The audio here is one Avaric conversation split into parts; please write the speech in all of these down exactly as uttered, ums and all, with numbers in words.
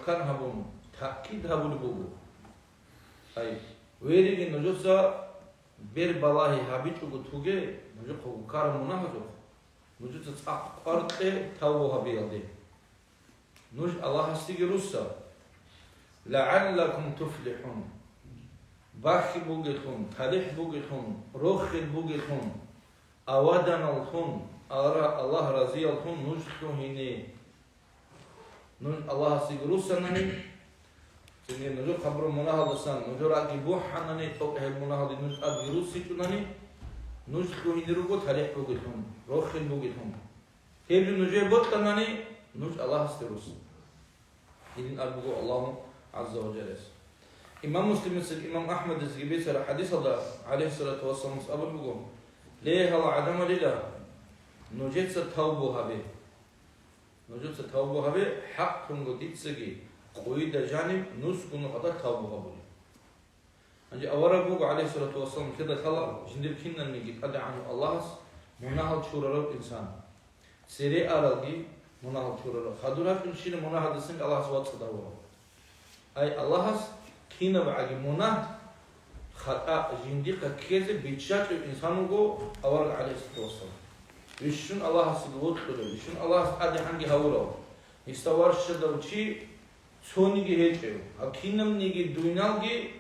Кан гьабун, таъкид гьабулеб буго. Ай, вериги нужеца бер балагьи гьабичӀого туге, нужехъа гуккараб мунагьазухъ, нужеца цӀакъ кӀвар кье тавбу гьабиялде. Нуж Аллагьасдеги русса. ЛагӀаллакум туфлихӀун. Бахьи бугелъун, талихӀ бугелъун, рохел бугелъун, аваданаллъун, ара-, Аллагь разияллъун нуж лъугьине. Нуж Аллагьасдеги руссанани, цинги нужер хабураб мунагьалдасан нужер ракӀги бухӀанани, тӀокӀ гьеб мунагьалде нуж тӀадги руссичӀунани, нуж лъугьине руго талихӀ бугелъун, рохел бугелъун. Гьеб жо нужее бокьанани, нуж Аллагьасде русса. Гьедин абуго Аллагьу гӀазза ва жаллас. Имам Муслимицаги имам Ахмадицаги бицараб хӀадисалда, гӀалайгьиссалату вассаламас абулеб буго: «Ле, гьал гӀадамалила, нужеца тавбу гьабе. Нужеца тавбу гьабе, хӀакълъунго дицаги къойида жаниб нусго нухалда тавбу гьабулеб». Гьанже авараг вуго, гӀалайгьиссалату вассалам, кида лъала жиндир киналниги ТӀадегӀанав Аллагьас мунагьал чурарав инсан. Цере аралги мунагьал чурарав. Хадур гьабичӀунщинаб мунагьалдасанги Аллагьас вацӀцӀад гьавурав. Ай Аллагьас кинабгӀаги мунагь, хатӀа жиндихъа ккезе биччачӀев инсан вуго авараг, гӀалайгьиссалату вассалам. Вищун Аллагьасги вокьулев, вищун Аллагьас тӀадегӀанги гьавурав. Гьесда варшадав чи цониги гьечӀев, гьаб кинабниги дуйналги,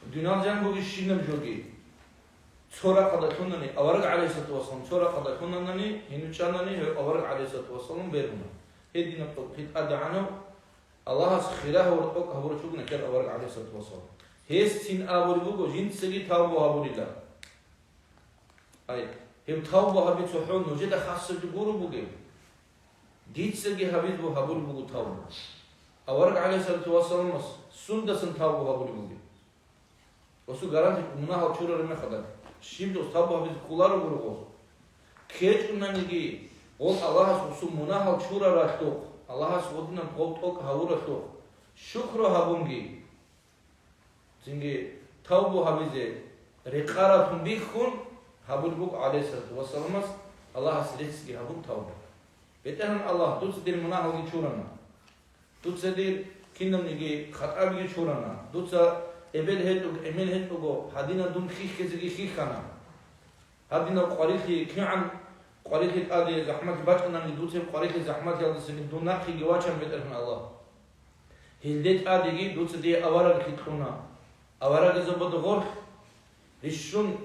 дуйнал жан бугищинаб жоги. Цо рахъалда лъунани, авараг, гӀалайгьиссалату вассалам, цо рахъалда лъунанани, гьенив чӀанани, гьев авараг, гӀалайгьиссалату вассалам, бергьуна. Гьединаб тӀокӀ, гьеб ТӀадегӀанав Аллагьас хира гьавураб тӀокӀ гьабурав чи вугин гьеб авараг, гӀалайгьиссалату вассалам. Гьес цин абулеб буго, жинцаги тавбу гьабулила. Ай, гьеб тавбу гьаби цохӀо нужеда хасабги гуро бугеб? Дицаги гьабиз бу-, гьабулеб буго тавбу. Авараг, гӀалайгьиссалату вассаламас, сундасан тавбу гьабулеб бугеб? Осу гарантия мунагьал чурараб мехалда, щиб жо тавбу гьабизе кколаро гуро гъос. КкечӀунаниги, гъол Аллагьас гъусул мунагьал чураралъухъ, Аллагьас гъодинаб гъов тӀокӀ гьавуралъухъ, шукру гьабунги. Цинги тавбу гьабизе рекъараллъун бихьун гьабулеб буго, гӀалайгьиссалату вассаламас Аллагьасе реццги гьабун тавбу. БетӀергьан Аллагь, дуца дир мунагьалги чурана. Дуца дир кинабниги хатӀабиги чурана. Дуца эбел гьечӀого, эмен гьечӀого, гьадинаб дун хьихьизеги хьихьана. Гьадинаб къварилъи кигӀан къварилъи тӀаде захӀмалъи бачӀанани, дуца гьеб къварилъи захӀмалъиялдасаги дун нахъеги вачана, БетӀергьан Аллагь. Гьелде тӀадеги дуца дие аварагги кьуна. Аварагзабазда гъорлъ, рищун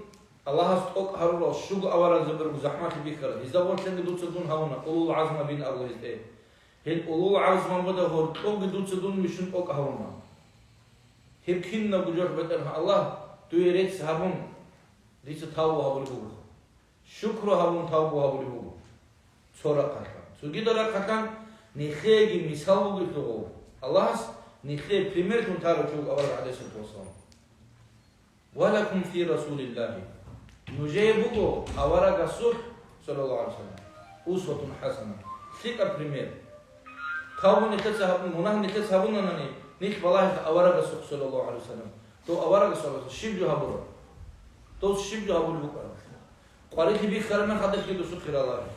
Аллагьас тӀокӀ гьарурал щуго аварагзаби руго захӀмалъи бихьарал. Гьезда гъорлъанги дуца дун гьавуна, улул гӀазмабин абула гьезде. Гьел улул гӀазмабазда гьоркьовги дуца дун бищун тӀокӀ гьавуна. Гьеб кинабго жо, БетӀергьан Аллагь, дуе рецц гьабун, дица тавбу гьабулеб буго. Шукру гьабун тавбу гьабулеб буго. Цо рахъалъан. Цогидал рахъалъан нилъееги мисал бугелъул гъов. Аллагьас нилъее примерлъун тарав чи вуго авараг, гӀалайгьиссалату вассалам. «Ва лакум фи Расулиллагьи». Нужее буго аварагасулъ, саллаллагьу гӀалайгьи ва саллам, усватун хӀасана. ЛъикӀаб пример. Тавбу нилъеца гьабун, мунагь нилъеца гьабунанани, нилъ балагьеха аварагасухъ, саллаллагьу гӀалайгьи ва саллам. Дов аварагас, саллаллагьу гӀалайгьи ва саллам, щиб жо гьабураб? Дос щиб жо гьабулеб букӀараб? Къварилъи бихьараб мехалдалъги досухъе ралагье.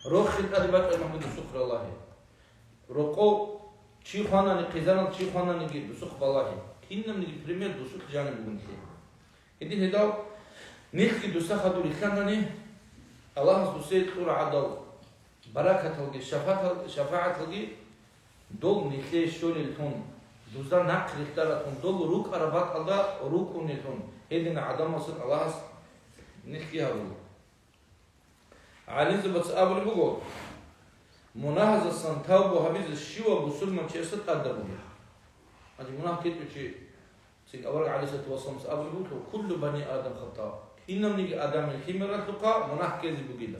Рохел тӀаде бачӀараб мехалда досухъе ралагье. Рокъов чи хванани, хъизанал чи хвананиги досухъ балагье. Кинабниги пример досухъ жаниб буго нилъее. Гьедин гьедал нилъги досда хадур рилълъанани, Аллагьас досие кьура гӀадал баракаталги шафатал-, шафагӀаталги, дол нилъее щолеллъун, дузда нахъ рилълъараллъун, дол рукӀараб бакӀалда рукӀунеллъун, гьедин гӀадамалсан Аллагьас нилъги гьабула. ГӀалимзабаца абулеб буго, мунагьаздасан тавбу гьабизе щивав бусурманчиясда тӀадаб бугеб. Гьанже мунагь течӀев чи Цинги авараг гӀалайгьиссалату вассаламас абулеб буго: «Куллу бани Адам хатта». Кинавниги Адамил лъимералъухъа мунагь ккезе бугила.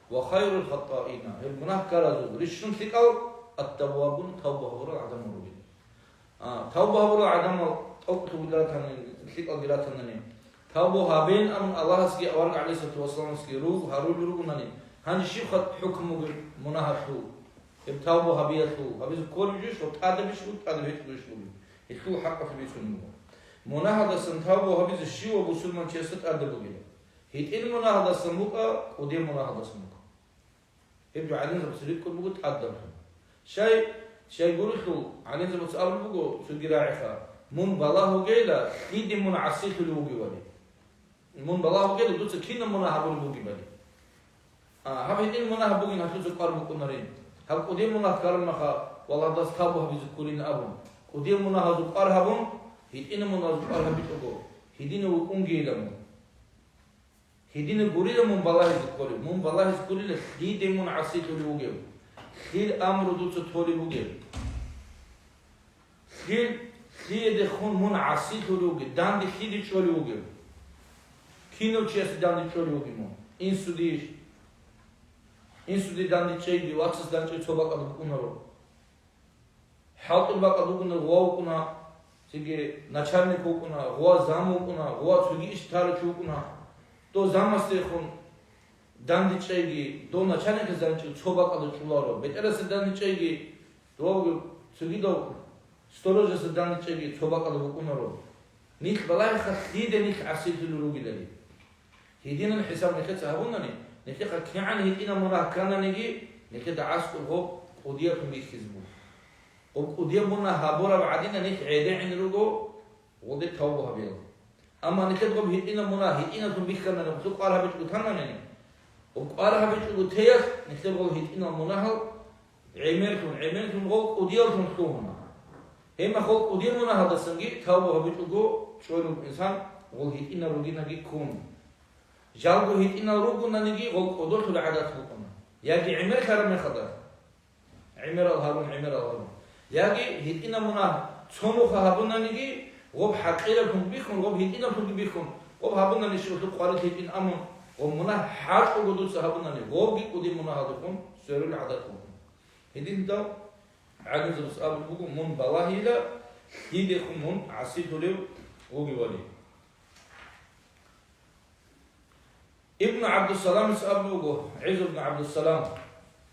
«Ва хайрул хаттаина», гьел мунагь ккаразул рищун лъикӀал, «ат-таввабун», тавба гьабурал гӀадамал ругила. А, тавба гьабурал гӀадамал тӀокӀлъугьун ратани, лъикӀалги ратанани, тавба гьабеян абун Аллагьасги авараг гӀалайгьиссалату вассаламасги руг-, гьарулел ругонани, гьанже щиб хатӀ хӀукму бугеб мунагьалъул? Гьеб тавба гьабиялъул гьабизе кколеб жойищ ва тӀадабищ буго, тӀадаб гьечӀебищ буго? Гьелъул хӀакъалъулъ бицунеб буго. Мунагьаздасан тавба гьабизе щивав бусурманчиясда тӀадаб бугила? ГьитӀил мунагьаздасан букӀа, кӀудиял мунагьаздасан букӀа. Гьеб жо гӀалимзабаз рикӀкӀун буго тӀадаблъун. Щай Щай гурелъул, гӀалимзабаца абулеб буго цоги рагӀиха: «Мун балагь вугейила, лъиде мун гӀасилъулев вугевали. Мун балагь вугейила, дуца кинаб мунагь гьабулеб бугебали». А, гьаб гьитӀинаб мунагь бугин гьалъуца кӀвар букӀунарин. Гьаб кӀудияб мунагь ккараб маха, валлагь, дас тавба гьабизе кколин абун, кӀудияб мунагьазул кӀвар гьабун, гьитӀинаб мунагьазул кӀвар гьабичӀого, гьединав вукӀунгейила мун. Гьединаб гурила мун балагьизе кколеб, мун балагьизе кколила, лъиде мун гӀасилъулев вугев, лъил амру дуца толеб бугеб. Лъил, лъиедехун мун гӀасилъулев вугев, данде лъиде чӀолев вугев. Кинав чиясе данде чӀолев вугев мун? Инсудищ? Инсуде данде чӀейги, вацас данчӀей цо бакӀалда букӀунаро. ХӀалтӀул бакӀалда вукӀуна, гъов вукӀуна, цинги начальник вукӀуна, гъов зам вукӀуна, гъов цоги иш тарав чи вукӀуна. Дов замасдехун данде чӀейги, дов начальникас данчӀей цо бакӀалда чӀоларо. БетӀерасда данде чӀейги, дов цогидав сторожасда данде чӀейги цо бакӀалда букӀунаро. Нилъ балагьиха, лъиде нилъ гӀасилъулел ругелали. Гьединан хӀисаб нилъеца гьабунани, нилъехъа кигӀан гьитӀинаб мунагь ккананиги, нилъеда аскӀоб гъоб кӀудияб бихьизе буго. Гъоб кӀудияб мунагь гьабураб гӀадинан нилъ гӀедегӀин руго гъолде тавба гьабиялъ. Амма нилъеда гъоб гьитӀинаб мунагь гьитӀинаблъун бихьанани, гъолъул кӀвар гьабичӀого тананани, гъоб кӀвар гъабичӀого теялъ нилъер гъол гьитӀинал мунагьал гӀемерлъун, гӀемерлъун гъол кӀудияллъун лъугьуна. Гьеб мехалъ кӀудияб мунагьалдасанги тавба гьабичӀого чӀолев инсан гъол гьитӀинал ругинаги ккун. Жалго гьитӀинал ругонаниги гъол кӀодолъул гӀадат букӀуна. Яги гӀемерлъараб мехалда, гӀемерал гьарун, гӀемерал гьарун. Яги гьитӀинаб мунагь цо нуха гьабунаниги, гъоб хӀакъираблъунги бихьун, гъоб гьитӀинаблъунги бихьун, гъоб гьабунани щиб гьелъул къварилъ гьитӀин, амма гъоб мунагь хӀакъго дуца гьабунани, гъобги кӀудияб мунагьалдехун сверулел гӀадат букӀуна. Гьединлъидал гӀалимзабаз абулеб буго: «Мун балагьила, лъидехун мун гӀасилъулев вугевали». Ибн ГӀабдусаламица абулеб буго, ГӀизз ибн ГӀабдусалам,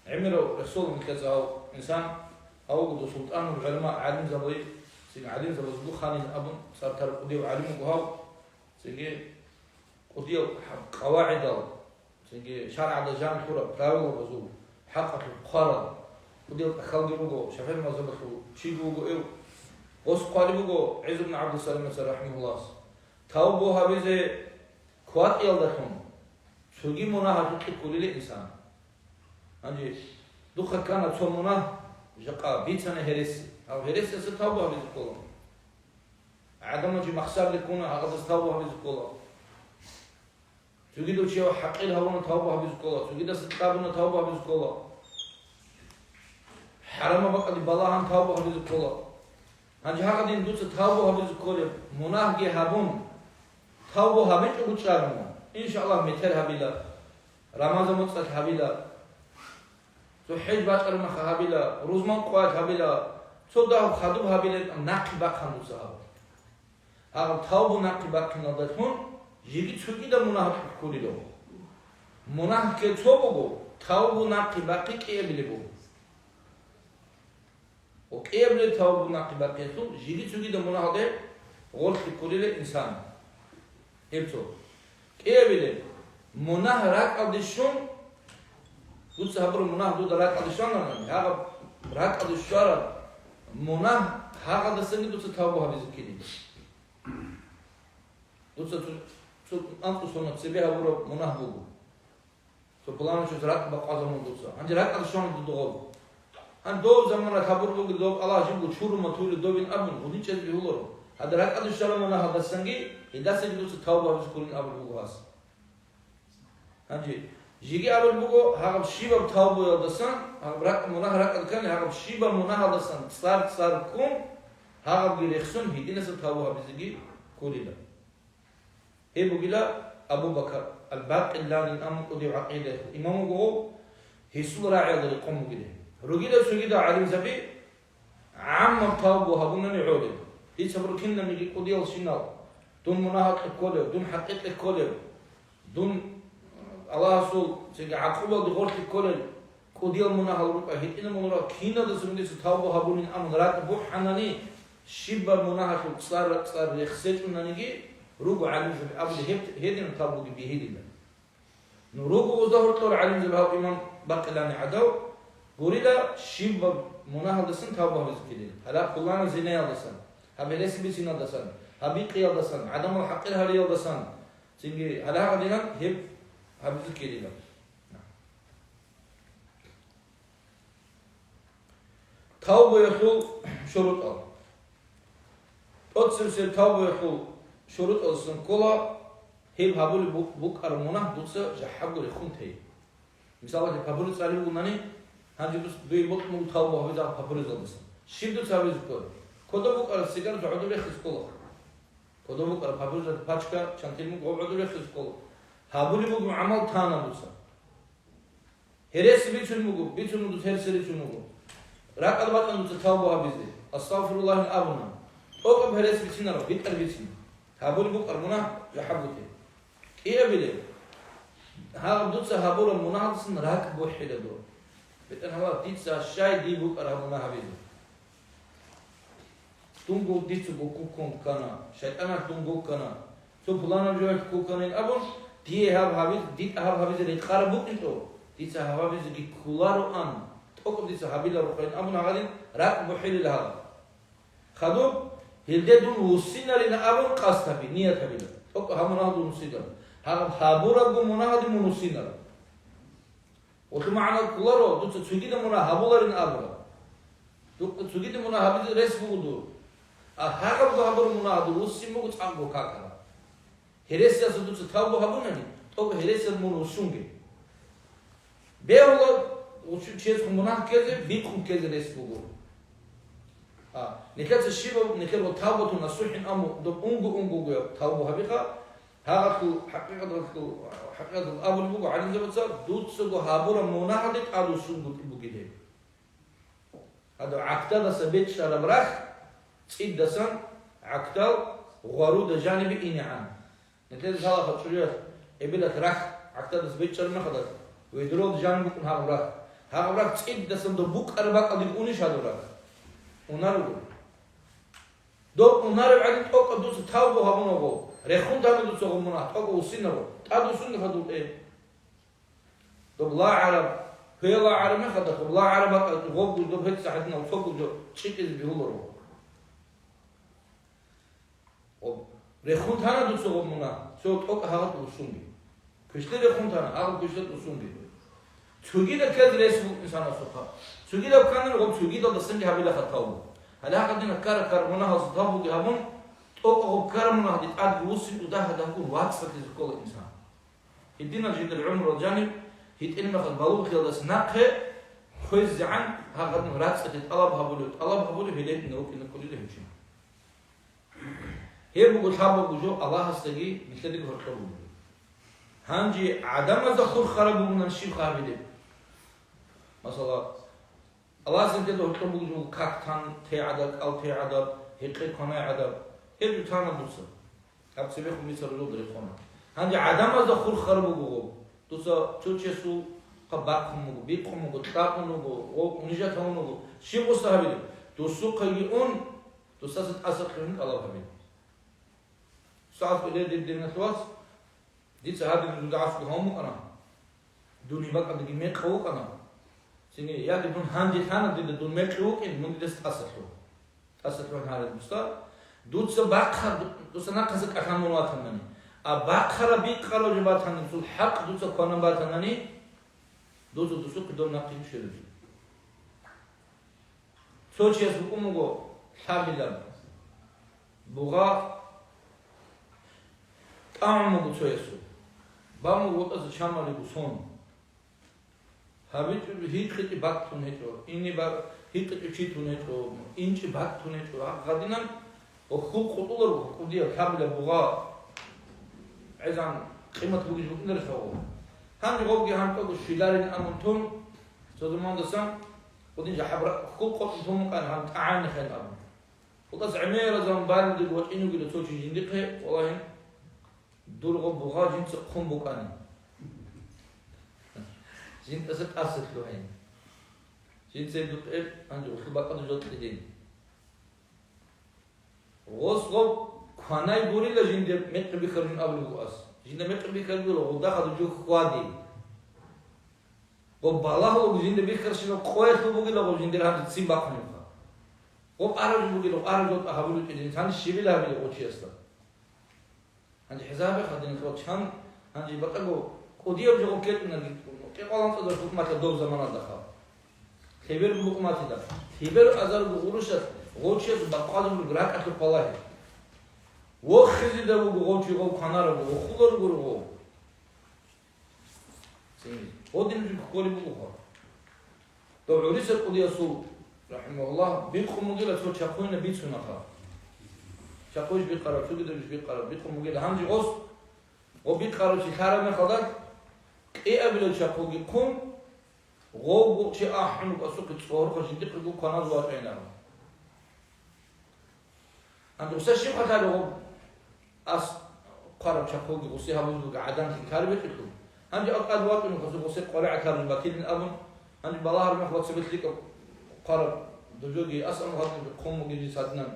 гӀемерав рехсолун кьезагьав инсан, гьав вуго султӀанул гӀулама, гӀалимзаби-, цин гӀалимзабазул ханин абун цӀар тарав кӀудияв гӀалим вуго гьав, цинги кӀудиял хӀа-, къавагӀидал, цинги шаргӀалда жан лъураб правилабазул хӀакъалъулъ хъварал, кӀудиял тӀахьалги руго, ШафигӀи мазгьабалъул чиги вуго гьев. Гъос хъвалеб буго ГӀизз ибн ГӀабдусаламица рахӀимагьуллагьас: тавбу гьабизе кватӀиялдалъун цоги мунагьалъукье кколила инсан. Гьанже духъа ккана цо мунагь, жакъа бицана гьереси. Гьав гьересиялъа тавбу гьабизе ккола. ГӀадамал жи махсаблъи ккуна, гьагъадаса тавбу гьабизе ккола. Цогидав чияв хӀакъир гьавуна, тавба гьабизе ккола, цогидаса кьабуна, тавба гьабизе ккола. ХӀарамаб бакӀалде балагьун, тавба гьабизе ккола. Гьанже гьагъадин дуца тавба гьабизе кколеб, мунагьги гьабун, тавба гьабичӀого чӀарун, иншааллагь, метер гьабила, Рамазан моцӀалъ гьабила, цо хӀеж бачӀараб мехалъ гьабила, рузман къоялъ гьабила, цо дагьаб хадуб гьабила, нахъе бахъан дуца гьаб. Гьагъаб тавбу нахъе бахъиналдалъун жеги цогидаб мунагь кколила. Мунагь ккей цо буго, тавбу нахъе бахъи кӀиабилеб буго. Ва кӀиабилеб тавбу нахъе бахъиялъул жеги цогидаб мунагьалде гъорлъе кколила инсан. Гьеб цо. КӀиабилеб, мунагь ракӀалде щун, дуца гьабураб мунагь дуда ракӀалде щванани, гьагъаб ракӀалде щвараб мунагь, гьагъадасаги дуца тавбу гьабизе ккелин. Дуца цо, цо анцӀго соналъ цебе гьабураб мунагь буго. Цо пуланав чияс ракӀ бакъвазабун дуца. Гьанже ракӀалде щвана дуда гъоб. Гьанже дов замана хабур бугел, дов Аллагь жибго чурун батулев довин абун, гъудин чӀезе бегьуларо. Гьадин ракӀалде щвараб мунагьалдасанги гьелдасаги дуца тавба гьабизе кколин абулеб буго гьас. Гьанже жеги абулеб буго, гьагъаб щибаб тавбуялдасан, гьагъаб ракӀ-, мунагь ракӀалде ккани, гьагъаб щибаб мунагьалдасан цӀар-цӀар ккун, гьагъабги рехсон, гьединаса тавба гьабизеги кколила. Гьеб бугила Абу Бакр ал-Бакъиллани, имам кӀудияв гӀакъидаялъул имам вуго, гьесул рагӀиялда рекъон бугила. Ругила цогидал гӀалимзаби, гӀаммаб тавбу гьабунани гӀолеб. Дица гьабураб кинабниги кӀудиялщинал, дун мунагьалъе кколев, дун хӀакъикъе кколев, дун Аллагьасул цинги гӀакъубалде гъорлъе кколел кӀудиял мунагьал рукӀа, гьитӀинал мунагьал рукӀа, киналдасаго дица тавбу гьабунин абун ракӀ бухӀанани, щибаб мунагьалъул цӀар-цӀар рехсечӀонаниги, руго гӀалимзаби абулеб, гьеб гьединаб тавбуги бегьилила. Ну, руго узда гьоркьор гӀалимзаби гьав имам Бакъилани гӀадав, гурила, щибаб мунагьалдасан тавба гьабизе ккелила. Гьале пуланаб зинаялдасан, гьаб гьереси бициналдасан, гьаб бикъиялдасан, гӀадамал хӀакъир гьариялдасан, цинги гьале гьагъадинан гьеб гьабизе ккелила. Тавбаялъул шурутӀал. ТӀоцебесеб тавбаялъул шурутӀалдасан ккола, гьеб гьабулеб бу-, букӀараб мунагь дуца жахӀабго рехун тей. Мисалалъе, папирус цӀалеб бугони, гьанже дус-, дуе бокьун буго тавба гьабизе папирусалдасан. Щиб дуца гьабизе ккола? Кодоб букӀараб сигар гӀодоб рехизе ккола. Кодоб букӀараб папирусалда пачка, чантил мугӀ гӀодоб рехизе ккола. Гьабулеб буго гӀамал тана дуца. Гьереси бицун буго, бицун буго, гьереси бицун буго. РакӀалде бачӀана дуца тавба гьабизе. Астагъфируллагьин абуна. ТӀокӀаб гьерес бицинаро, битӀар бицин. Гьабулеб букӀараб мунагь жахӀаб букӀин. КӀиабилеб, гьаб дуца гьабураб мунагьалдасан ракӀ бухӀила дун. БетӀергьан Аллагь, дица щай дие букӀараб гьаб мунагь гьабизе? Дунго дицаго ккун ккана, шайтӀаналъ дун гуккана, цо пуланаб жоялъ ккуканин абун, дие гьаб гьабиз-, дида гьаб гьабизе рекъараб букӀинчӀо, дица гьаб гьабизеги кколароан, тӀокӀаб дица гьабиларухъайин абун гьагъадин ракӀ бухӀилила гьагъаб. Хадуб, гьелде дун вуссинарина абун къасд гьаби, ният гьабила. ТӀокӀаб гьаб мунагьал дун вуссинарин. Гьагъаб гьабурабго мунагьалде мун вуссинарав. Гьелъул магӀна кколаро, дуца цогидаб мунагь гьабуларин абураб. Духъе цогидаб мунагь гьабизе рес буго дур. А гьагъабго гьабураб мунагь дур вуссин буго цӀакъго какараб. Гьересиялъа дуца тавба гьабунани, тӀокӀаб гьересиялда мун вуссунге. Бегьула, гъучу чиясго мунагь ккезе, бикъун ккезе рес буго. А, нилъеца щибаб, нилъер тавбатун насухӀин аму, доб унго-унгого тавба гьабиха, гьагъалъул хӀакъикъаталъул, хӀакъикъаталъ абулеб буго гӀалимзабаца, дуцаго гьабураб мунагьалде тӀадвуссун бугеб. Гьадаб гӀакдадаса бечӀараб рахь цӀидасан гӀакдал гъваруда жанибе инегӀан. Нилъеда лъала гьаб чӀужуялъ эбелалъ рахь гӀакдадаса бечӀараб мехалда, ведролда жаниб букӀун гьаб рахь. Гьаб рахь цӀидасан доб букӀараб бакӀалдеги унищ гьадаб рахь? Унар руго. Доб унареб гӀадин тӀокӀаб дуца тавбу гьабунаго, рехун тана дуца гъоб мунагь, тӀокӀаб вуссинаго, тӀадвуссунги хадуб тӀе. Доб лагъараб, квер лагъараб мехалда, доб лагъараб бакӀалда гъобгу доб гьеб цӀа гьадинав цогу жо чӀикӀизе бегьуларо. Гъоб. Рехун тана дуца гъоб мунагь, цо тӀокӀ гьагъаб вуссунги. Квешлъи рехун тана, гьагъаб квешлъи вуссунги. Цогидаб ккезе рес буго инсанасухъа. Цогидаб кканани гъоб цогидалдасанги гьабила хатав. Гьале гьагъадина ккара-ккара мунагьалса тавбуги гьабун, тӀокӀ гъоб ккара мунагьалде тӀадги вуссин тӀуда гьадагун вацӀцӀалъизе ккола инсан. Гьединал жидер гӀумру жаниб гьитӀинаб мехалъ балугълъиялдаса нахъе хвезегӀан гьагъадин рацӀцӀалъи тӀалаб гьабулев, тӀалаб гьабулев гьеле гьитӀинав вукӀине кколел гьечӀин. Гьеб буго лъабабго жо Аллагьасдаги нилъедаги гьоркьоб буго. Гьанже гӀадамазда хурхараб бугунан щиб гьабилеб? Масала, Аллагьас нилъеда гьоркьоб буго жо как тан тей гӀадаб, кӀал тей гӀадаб, гьекъей кванай гӀадаб. Гьеб жо тана дуца. Гьаб цебехун мисал жолда рехуна. Гьанже гӀадамазда хурхараб буго гъоб. Дуца цо чиясул хъа бахъун буго, бикъун буго, кьабун буго, гъоб унижат гьавун буго. Щиб гъуса гьабилеб? Дусухъеги ун, дусаса тӀаса кьурин тӀалаб гьабилеб. СагӀат кӀудияб дир диналъул вас, дица гьадин жуда гӀасго гьавун букӀана, дун гьеб бакӀалдаги мекъав вукӀана. Цинги, яги дун гьанже лъана дида дун мекъи вукӀин, мун дидаса тӀаса лъугьа. ТӀаса лъугьин гьарин дуста, дуца бахъа-, дуца нахъаса кӀалъан мун ватанани, а бахъараб бикъараб жо батани, цул хӀакъ дуца кванан батанани, дуца дусухъе доб нахъе щвелеб. Цо чияс букӀун буго лъабилаб бугъа, тӀагӀун буго цоясул. Бан буго вотӀаса чамалиго сон. ГьабичӀо, гьикъичӀеб бакӀ тун гьечӀо, ине ба-, гьикъичӀеб чи тун гьечӀо, инчӀеб бакӀ тун гьечӀо. Гьаб гъадинан ва хьул къутӀуларо кӀудияб лъабилаб бугъа гӀезан къимат бугизе букӀинарищ гьаб? Гьанже гъобги гьанкӀаго щвеларин абун тун, цо замандасан гъудин жахӀаб ра-, хьул къотӀун тун букӀан гьан тӀагӀайнахъин абун. Хутас гӀемерал заман балулдего вачӀин вугила цо чи жиндихъе, валлагьин, дур гъоб бугъа жинца хъун букӀани. Жинцаса тӀаса лъугьин. Жинца дукъел гьанже улъул бакӀалда жо кьедин. Гъос гъоб кванай гурила жинда мекъи бихьараб жо абулеб буго ас. Жинда мекъи бихьараб жо гъолда хадуб жо хьвади. Гъоб балагьулго жинда бихьарщинаб къоялъул бугила гъоб жиндир гьанже ццин бахъунебха. Гъоб араб жо бугила, араб жо тӀа гьабулев чӀезин, гьанже щибила гьабилеб гъочиясда. Гьанже хӀисабе хадин хо чан, гьанже батӀаго кӀудияб жо гъоб кетӀунаги, кӀикъоялда анцӀазар хӀукуматалъ доб заманалда хал. Лъеберго букъматида, лъебер азарго гъурущалъ гъочиясул бакъвазабулеб ракӀалъул палагьи. Вохизеда вуго гъочи гъов кванарав, вохуларо гуро гъов. Гъодин жо кколеб буго. Дов гӀурисат кӀудиясул, рахӀимагьуллагь, бикъун бугила цо чахъуйна бицунаха. Чахъуйищ бикъараб, цогидабищ бикъараб, бикъун бугила. Гьанже гъос, гъо бикъарав чи лъараб мехалда, кӀиабилев чахъуги хъун, гъовго чи ахӀун, кӀасухъе цӀорохъа жиндихъего кваназ вачӀайнарав. Гьанже гъуса щиб хъатаригъо ас хъвараб чахъуги гъусе гьабулеб буго гӀадан хикар бетӀелъул. Гьанже алкӀад ватӀун гъусе къваригӀат гьарун батилин абун, гьанже балагьар мех ва цебе лъикӀаб хъвараб дожоги ас аму гьадин хъумуги жи саднан.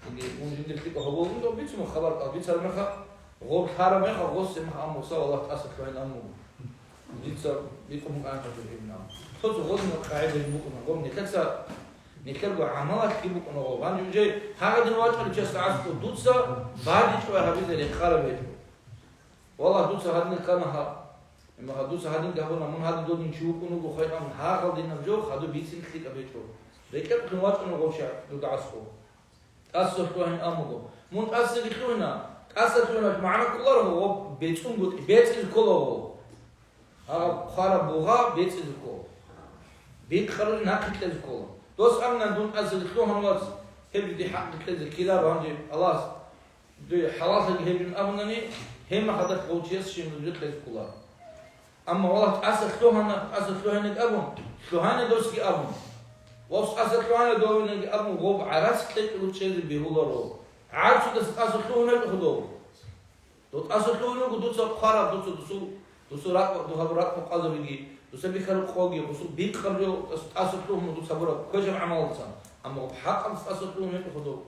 Яги мун жиндир лъикӀаб гьабулгун дов бицун хабар кьал бицар меха, гъоб лъараб меха гъосе мех аму гъуса валлагь тӀаса лъугьин амуго. Дица бикъун букӀана хъатир гьеб нав. Цо-цо гъодинаб къагӀида гьеб букӀуна, гъоб нилъеца, нилъерго гӀамалалъ киб букӀуна гъоб. Гьанже уже гьагадин вачӀарав чиясда аскӀов дуца бадичӀо гьабизе рекъараб гьечӀо. Валлагь, дуца гьадин ккана гьаб, имаха дуца гьадин гьабуна, мун гьадин додин чи вукӀун вуго хвейкъан гьагъал динаб жо хадуб бицин лъикӀаб гьечӀо. РекӀекълъун вачӀуна гъов чи дуда аскӀов. ТӀаса лъугьин амуго. Мун тӀасаги лъугьина, тӀаса лъугьиналъ магӀна кколаро гъо, бецӀунгутӀи, бецӀизе ккола гъо. Гьаб хъвараб бугъа бецӀизе ккола. Бикъарулин нахъе кьезе ккола. Дос аминан дун тӀасаги лъугьан вац, гьеб жо дие хӀакъ кьезе ккеларо гьанже Аллагьас, дуе хӀалаллъиги гьеб жо абунани, гьеб мехалда гъов чияс щиб нужее кьезе кколаро. Амма валлагь, тӀаса лъугьана, тӀаса лъугьаниг абун, лъугьана досги абун. Ва тӀаса лъугьана довинаги абун, гъоб гӀарац кьечӀого чӀезе бегьуларо. ГӀарцудаса тӀаса лъугьунел худов. Дов тӀаса лъугьун вуго дуца хъвараб, дуца дусул, дусул ракӀ, дугьаб ракӀ къвазабиги, дуца бихьараб къоги, дусул бикъараб жо тӀаса лъугьун дуца бураб квешаб гӀамалалдасан. Амма гъоб хӀакъалдаса тӀаса лъугьунел худов.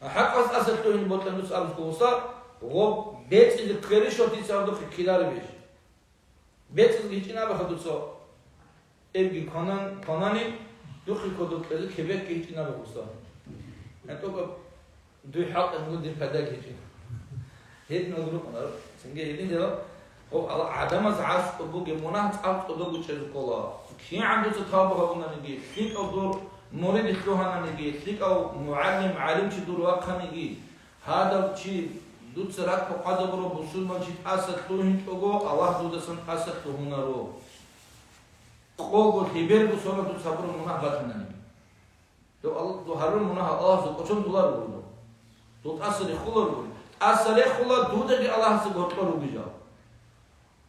ХӀакъалъ тӀаса лъугьин бокьун дуца абулъул гъуса, гъоб бецӀизе ккерищ дица гьаб духъе ккеларебищ? БецӀизеги гьечӀин абаха дуца, эбги кванан, кванани, духъе кодоб кьезе кебекги гьечӀин абаха гъуса. ГьатӀоба дуй хӀалтӀи гьула дир пайдаги гьечӀин. Гьединал рукъунар, цинги гьединал, гьоб Аллагь гӀадамаз гӀасу бугеб мунагь цӀакъ цӀодого чӀезе ккола. КигӀан дуца тавба гьабунаниги, лъикӀав дур мурид лъугьананиги, лъикӀав мугӀалим, гӀалимчи дур вахъаниги, гьадав чи дуца ракӀ къвада гуро бусурманчи тӀаса лъугьинчӀого, Аллагь дудасан тӀаса лъугьунаро. Къого лъеберго соналъ дуца гьабураб мунагь батананиги. Дов Аллагь, дов гьарураб мунагь Аллагьасда кӀочон дуларо гуро. Дов тӀаса рехуларо гуро. ТӀаса рехула дудаги Аллагьасдаги гьоркьор ругел жал.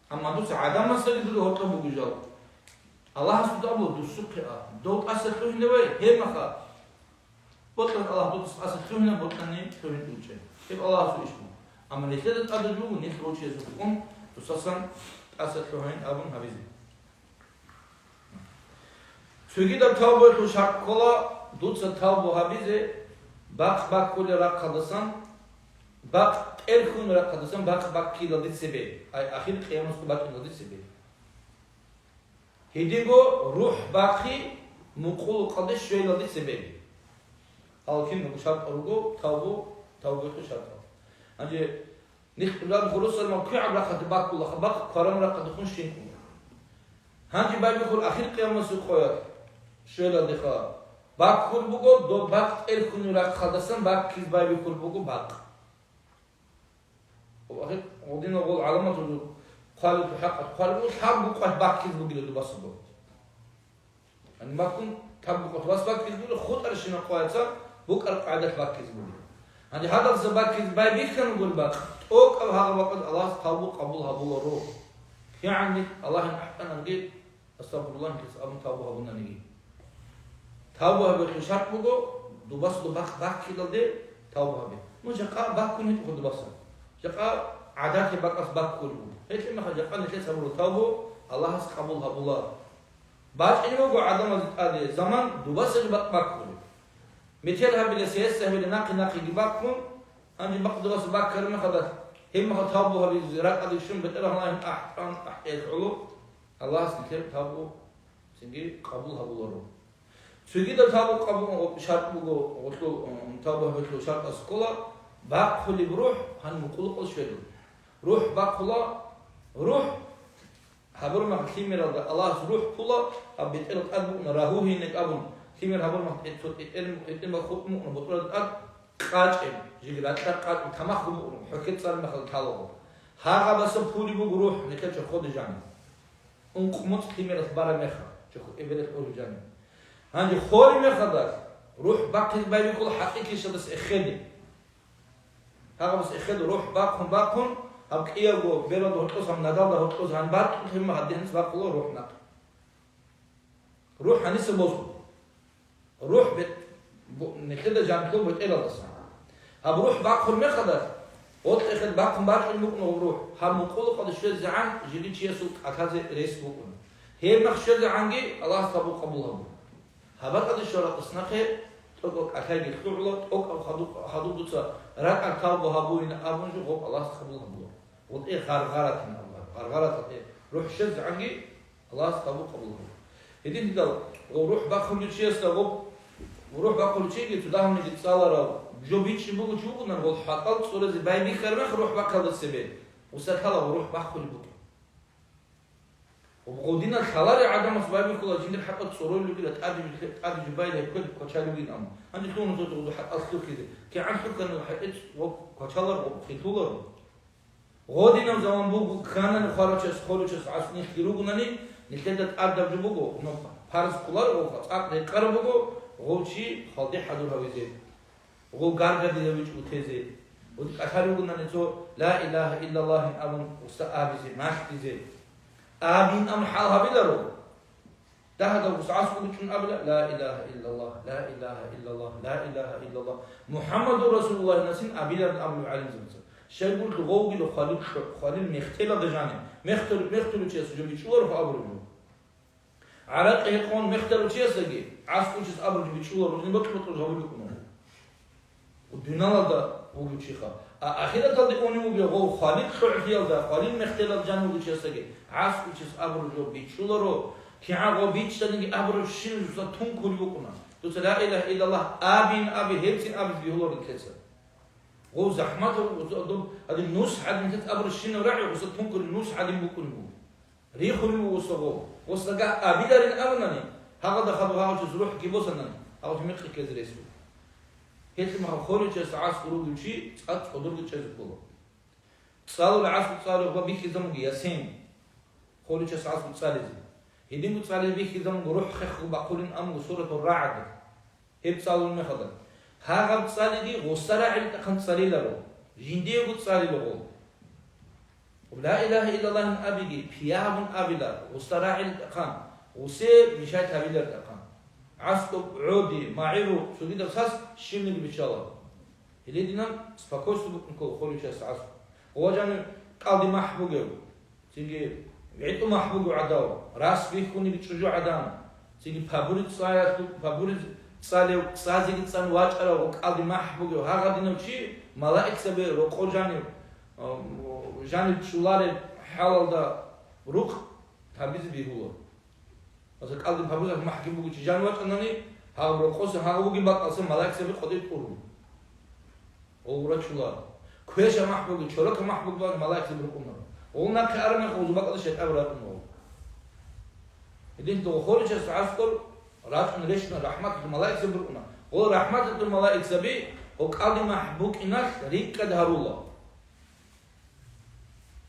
Амма дуца гӀадамасдаги дуда гьоркьор бугел жал. Аллагьас дуда абула дусухъе а. Дов тӀаса лъугьине вай, гьеб маха. Бокьан Аллагь дуда тӀаса лъугьина, бокьани лъугьин тӀучӀе. Гьеб Аллагьасул иш буго. Амма нилъеда тӀадаб буго, нилъ ручӀезухъун дусасан тӀаса лъугьин абун гьабизе. Цогидаб тавбаялъул шартӀ ккола, дуца тавбу гьабизе, бакъ баккулел рахъалдасан, бакъ тӀерхьунел рахъалдасан, бакъ баккилалде цебе, ай, ахир къиямасго бачӀиналде цебе. Гьединго рухӀ бахъи мукъулукъалде щвелалде цебе. Гьал кинабго шартӀал руго, тавбу, тавбуялъул шартӀал. Гьанже Нилъ-, гьурусалмал квегӀаб рахъалде баккулаха, бакъ кваранаб рахъалдехун щинкӀула. Гьанже байбихьур ахир къиямасул къоялъ щвелалдеха. Баккулеб буго, доб бакъ тӀерхьунел рахъалдасан баккизе байбихьулеб буго бакъ. Гъодинал гъол гӀаламаталъул хъвалеб хӀакъалъ хъвалеб буго, лъабго къоялъ баккизе бугила дубасаб. Гьаниб баккун, таб букӀа вас баккизе буго, хутӀарщинаб къоялъ букӀараб къагӀидалъ баккизе буго. Гьанже гьадалъ баккизе байбихьана бугеб бакъ, тӀокӀаб гьагъаб бакӀалда Аллагьас тавбу къабул гьабуларо. КигӀанни Аллагьин ахӀтӀананги, астагъфируллагь, нилъеца абун тавбу гьабунаниги. Тавбу гьабиялъул шартӀ буго, дубасго бакъ баккилалде тавбу гьабе. Ну, жакъа баккун гьечӀо дубаса. Жакъа гӀадатаб бакӀалъ баккулеб буго. Гьелъ мехалъ жакъа нилъеца гьабураб тавбу Аллагьас къабул гьабула. БачӀине буго гӀадамазда тӀаде заман дубасаги бакъ баккулеб. Метер гьабила, сесса гьабила, нахъе-нахъеги баккун, гьанже бакъ дубаса баккараб мехалда, гьеб мехалъ тавбу гьабизе ракӀалде щун бетӀергьан ахӀтӀан ахӀтӀиялъ гӀоло. Аллагьас нилъер тавбу цинги къабул гьабуларо. Цогидал тавбу къабул шарт буго, гъулъул, м, тавба гьабулъул шартас ккола, бахъулеб рухӀ гьаниб мукъулукъалъ щвело. РухӀ бахъула, рухӀ гьабураб мехалъ лъимералда Аллагьас рухӀ ккола, гьаб бетӀерал тӀад букӀуна, рагьу гьинек абун, лъимер гьабураб мехалъ тӀе-, цо тӀетӀер-, тӀетӀер мехалъ хутӀун букӀуна, бутӀрулаб тӀад къачӀеб, жеги ракьа къачӀун тамах букӀун, хӀухье цӀар мехалда талого. Гьагъабаса пулеб буго рухӀ, нилъер чорходе жаниб. Ункъ-мункъ лъимералъ бараб мехалъ, чорхол эбелалъ ореб жаниб. Гьанже хореб мехалда рухӀ бахъизе байбихьула хӀакъикъаталдаса эхеде. Гьагъабас эхеде рухӀ бахъун-бахъун, гьаб кӀиявго бералда гьоркьоса, гьаб надалда гьоркьоса гьаниб бакьулеб мехалъ гьадинаб бакъула рухӀ нахъ. РухӀ гьаниса босун. РухӀ бетӀ-, бу-, нилъеда жанлъул бетӀералдаса. Гьаб рухӀ бахъун мехалда, гъоркьехъе бахъун бачӀун букӀун гьаб рухӀ, гьаб мукъулукъалде щвезегӀан жиги чиясул кӀалъазе рес букӀуна. Гьеб мехалъ щвезегӀанги Аллагьас тавбу къабул гьабуна. Гьаб бакӀалде щваралдаса нахъе тӀокӀаб кӀалъайги лъугӀула, тӀокӀаб хадуб-, хадуб дуца ракӀалде тавбу гьабуин абун жо гъоб Аллагьас къабул гьабула. ГъотӀе гъаргъаратин абула. Гъаргъараталде рухӀ щвезегӀанги Аллагьас тавбу къабул гьабула. Гьединлъидал гъов рухӀ бахъулев чиясда гъоб, рухӀ бахъулев чиги цо дагьабниги цӀаларав, жо бичӀчӀи буго чи вукӀунан, гъол хӀатӀал цӀуразе байбихьараб мехалъ рухӀ бахъалда цебе, гъуса лъала гъов рухӀ бахъулеб букӀин. Гъодинал лъаларел гӀадамас байбихьула жиндир хӀатӀал цӀоролел ругила, тӀаде жо-, тӀаде жо байила гьеб квер квачалев вугин абун. Гьанже лъугьуна цо гъозул хӀатӀал лъухьизе. КигӀан лъухьана гьатӀе цӀ-, ва квачалар гъоб хилъуларо. Гъодинаб заман буго, кканани хварав час, хварав час гӀасу нилъги ругунани, нилъеда тӀадаб жо буго, ну, парз кколаро гъов, цӀакъ рекъараб буго, гъов чи хвалде хӀадур гьавизе. Гъов гаргадизавичӀого тезе. Гъоди кӀалъар ругунани цо, «Ла илагьа иллаллагьин» абун гъуса абизе, малъизе. Абин абун хӀал гьабиларо. Дагьадав гъуса гӀаскӀубичӀун абила, «Ла илагьа иллаллагь, ла илагьа иллаллагь, ла илагьа иллаллагь, МухӀаммадур Расулуллагьинасин» абиларин абулеб гӀалимзабаца. Щайгурелъул гъовгила хвалил хӀу-, хвалил мехтелалда жаниб. Мехтел-, мехтулев чияс жо бичӀчӀуларо абураб жо. ГӀаракъи гьекъон мехтарав чиясдаги гӀаскӀучияс абураб жо бичӀчӀуларо, гьедин бокьа-бокьараб гьабулеб букӀунаро. Дуниялалда вугев чиха. А ахираталде унев вугев гъов хвалил хӀухӀлъиялда, хвалил мехтелалда жанив вугев чиясдаги гӀаскӀучияс абураб жо бичӀчӀуларо, кигӀан гъов бичӀчӀаниги абураб щинаб жуса тункулеб букӀуна. Дуца ла илагьа иллаллагь абин аби, гьебцин абизе бегьуларо нилъеца. Гъов захӀматав вугев, доб гьадин нус гӀадин нилъеца абураб щинаб рагӀи гъуса тункулеб нус гӀадин букӀунеб буго. Рихулев вуго гъосда гъов. Гъосда гьабиларин абунани, гьагъада хадув гьав чияс рухӀги босанани, гьав чи мекъи ккезе рес буго. Гьелъул мехалъ хвалил чияс гӀаскӀу ругев чи цӀакъ цӀодорги чӀезе ккола. ЦӀалул гӀаскӀу цӀалев ва бихьизабуги Ясин. Хвалил чияс гӀаскӀу цӀализе. Гьединго цӀализе бихьизабуго рухӀ хехго бахъулин абунго Суратур РагӀд. Гьеб цӀалулеб мехалда, гьагъаб цӀалиги гъоса рагӀил тӀахъан цӀалиларо, жиндиего цӀалила гъол. Ла илагьа иллаллагьин абиги, пиягьабун абила, гъоса рагӀил тӀахъан, гъосе мешайт гьабилар тӀахъан. ГӀаскӀоб гӀоди, магӀирухъ, цогидаб сас щибниги биччала. Гьеле динаб спокойство букӀун ккола хвалил чияс гӀаскӀу. Ва жанив кӀалдиб махӀ бугев. Цинги гӀитӀу махӀ буго гӀадав, рас бихьунеб чӀужугӀадан, цинги пабуриз цӀаялъу-, пабуриз цӀалев, цӀазеги цӀан вачӀарав ва кӀалдиб махӀ бугев гьагъадинав чи, малаикзаби рокъов жанив, а, жанив чӀолареб хӀалалда рукъ гьабизе бегьула. Масала, кӀалдиб пабуризаб махӀги буго чи жан вачӀанани, гьав рокъоса гьав вугеб бакӀалса малаикзаби къотӀи тӀурун. Гъов рачула. Квеша махӀ буги, чорока махӀ буги бан малаикзаби рукӀунаро. Гъов нахъе араб мехалъ гъозул бакӀалда шайтӀаби ракӀунаро. Гьединлъидал хвалил чияс гӀаскӀур рачӀун рещтӀун рахӀматалъул малаикзаби рукӀуна. Гъол рахӀматалъул малаикзаби гъол кӀалдиб махӀ букӀиналъ рикӀкӀад гьарула.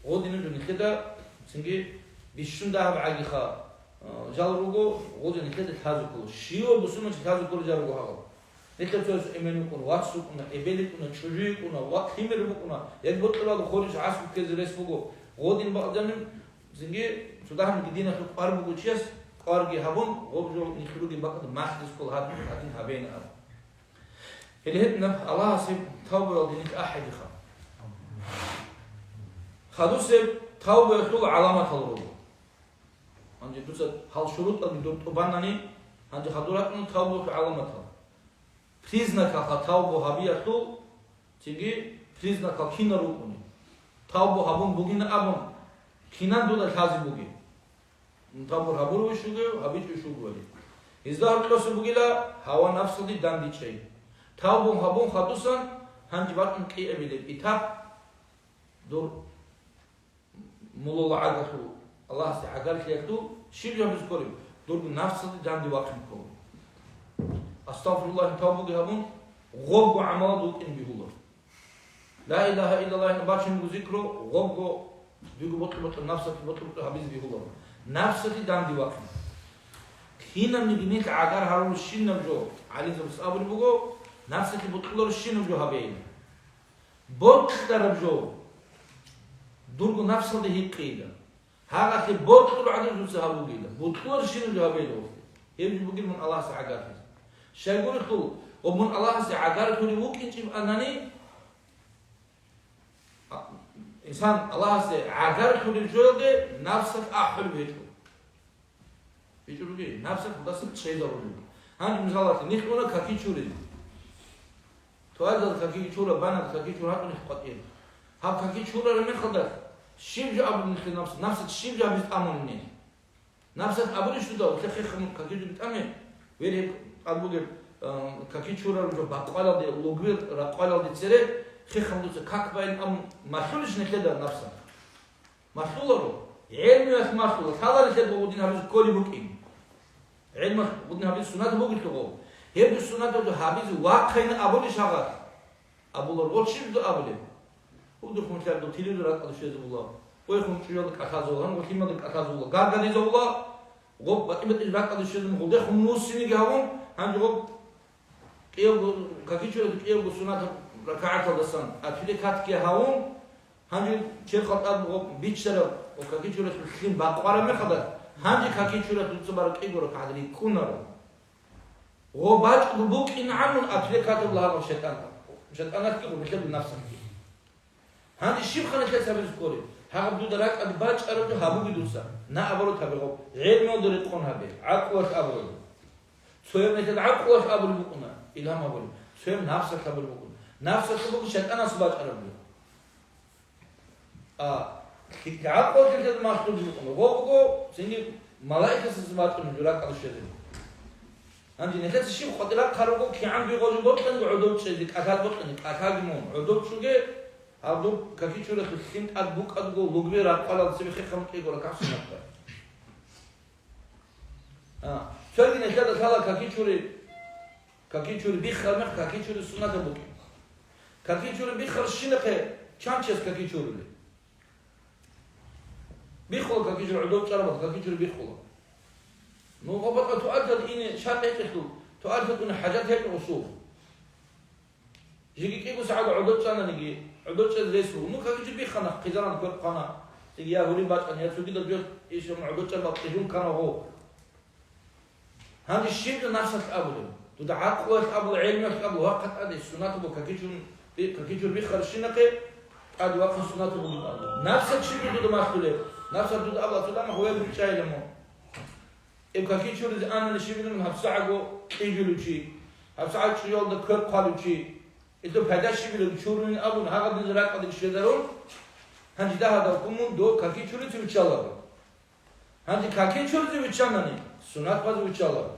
Гъодинаб жо нилъеда цинги бищун дагьаб гӀагиха, а, жал руго, гъо жо нилъеда лъазе ккола. Щивав бусурманчи лъазе ккола жал руго гьагъал. Нилъер цоясул эмен вукӀуна, вац вукӀуна, эбел йикӀуна, чӀужу йикӀуна, ва лъимер букӀуна, яги бокьарал хориж гӀаскӀу ккезе рес буго. Гъодин бакъдани цинги цо дагьабниги диналъул кӀвар буго чияс, кӀварги гьабун, гъоб жо нилъ ругеб бакӀалда малъизе ккола гьадин, гьадин гьабейин абун. Гьеле гьеб наб Аллагьасе тавбуялде нилъ ахӀедиха. Хадусеб тавбуялъул гӀаламатал руго. Гьанже дуца гьал шурутӀалги дур тӀубанани, гьанже хадур ракӀун тавбуялъул гӀаламатал. Признакалха тавбу гьабиялъул, цинги признакал кинал рукӀуни. Тавбу гьабун бугин абун, кинан дуда лъазе бугеб? Тавбу гьабурав щугев, гьабичӀев щугевали. Гьезда гьоркьоса бугила гьава-напсалде дандечӀей. Тавбу гьабун хадусан, гьанже бачӀун кӀиабилеб этап, дур мулула гӀагарлъу, Аллагьасде гӀагарлъиялъул щиб жо гьабизе кколеб? Дурго напсалде данде вахъин ккола. Астагъфируллагь, тавбуги гьабун, гъобго гӀамалалда вукӀин бегьула. Ла илагьа иллаллагьин бачун буго зикру, гъобго дуго бокьа-бокьа, напсалъе бокьа-бокьа гьабизе бегьуларо. Напсалъе данде вахъин. Кинабниги нилъ гӀагар гьарурщинаб жо, гӀалимзабаз абулеб буго, напсалъе бокьуларщинаб жо гьабейин. Бокьараб жо, дурго напсалде гьикъейила. Гьагъалъе бокьулеб гӀадин дуца гьабугейила. Бокьуларщинаб жо гьабейила гъорлъе. Гьеб жо бугин мун Аллагьасе гӀагарлъизе. Щайгурелъул, ва мун Аллагьасе гӀагарлъулев вукӀинчӀеб анани, А, инсан Аллагьасе гӀагарлъулеб жоялде напсалъ ахӀулеб гьечӀо. БичӀо ругел, напсалъ гьудасан чӀезарулеб. Гьанже мисалалъе, нилъ уна каки чуризе. Туалеталда каки чура, банада каки чура гьатӀун нилъ къватӀир. Гьаб каки чурараб мехалда щиб жо абун нилъер напс-, напсалъ щиб жо гьабизе тӀамун нилъ? Напсалъ абурищ дуда, гьелъа хехун каки чури тӀаме? Вер гьеб тӀад бугеб, а, каки чурараб жо бакъвалалде, лугби ракъвалалде цере хехун дуца как байин абун малъулищ нилъеда напсалъ? Малъуларо. ГӀелмуялъ малъула. Лъаларелъе гъудин гьабизе кколеб букӀин. ГӀелмуялъ гъудин гьабизе сунат бугелъул гъов. Гьеб сунаталъул гьабизе вахъайин абулищ гьагъалъ? Абулар, гъо, щиб жо абулеб? Гьудухъ мутларго телевизор ракӀалде щвезабула, гъойхъун чӀужуялда кӀалъазавула, гьанго лъималда кӀалъазавула, гаргадизавула, гъоб батӀи-батӀи ракӀалде щвезабун, гъолдехун муссиниги гьавун, гьанже гъоб кӀиявго, каки чуралъул кӀиявго сунат ракагӀаталдасан атиле катги гьавун, гьанже черхал тӀад гъоб биччараб ва каки чуралъул лъим бакъвараб мехалда, гьанже каки чуралъул цо бараб кӀиго ракагӀат рикӀкӀунаро. Гъо бачӀго букӀин гӀамун апликатаб лагьабал шайтӀан. ШайтӀаналъги гъо нилъер напсалъги. Гьанже щибха нилъеца гьабизе кколеб? Гьаб дуда ракӀалде бачӀараб жо гьабуге дуца. Наоборот гьабе гъо. ГӀелмуялда рекъон гьабе. ГӀакълуялъ абураб. Цояб нилъер гӀакълуялъ абулеб букӀуна, илгьам гьабулеб. Цояб напсалъ абулеб букӀуна. Напсалъ буго шайтӀаналъ бачӀараб жо. А, лъикӀ гӀакълу лъелъел махлук букӀуна. Гъо буго, цинги малаикасазе бачӀун жо ракӀалде щвезабун. Гьанже нилъеца щиб къватӀирахъа руго, кигӀан би гъо жо бокьанги гӀодов чӀезе, кӀалъал бокьани, кӀалъаги мун, гӀодов чӀуге, гьаб дур каки чуралъул лъим тӀад букӀадго, лугби ракъвалал цебе хехъ гьамун кӀиго ракагӀат суннатда. А, цоги нилъеда лъала каки чури, каки чури биххал мех, каки чури суннатаб букӀин. Каки чури биххал щинахъе чан чияс каки чурулел? Биххула каки чури, гӀодов чӀарабал каки чури биххула. Ну, гъабатӀа туалеталде ине шартӀ гьечӀелъул, туалеталде уна хӀажат гьечӀо гъусул. Жеги кӀиго сагӀат гӀодов чӀананиги, гӀодов чӀезе рес буго. Ну, каки чури биххана, хъизаран квер хъана, цинги я гьурин бачӀана, я цогидаб жо ишан гӀодов чӀарабал кьижун ккана гъо. Гьанже щиб жо напсалъ абулеб? Дуда гӀакълуялъ абула, гӀелмуялъ абула, вахъа тӀаде суннатаб буго, каки чур-, би-, каки чур биххарщинахъе тӀаде вахъун суннатаб бугин абула. Напсалъ щиб жо дуда малъулеб? Напсалъ дуда абула, цо дама гьуя бичӀчӀайила мун. Эб каки чуризе анани щибилан гьабсагӀаго кьижулев чи, гьабсагӀа чӀужуялда квер хъвалев чи. Гьелъул пайда щибилан чурунин абун, гьагъадинзе ракӀалде щвезарун, гьанже дагьадав кумун до каки чуризе виччаларо. Гьанже каки чуризе виччанани, сунат базе виччала.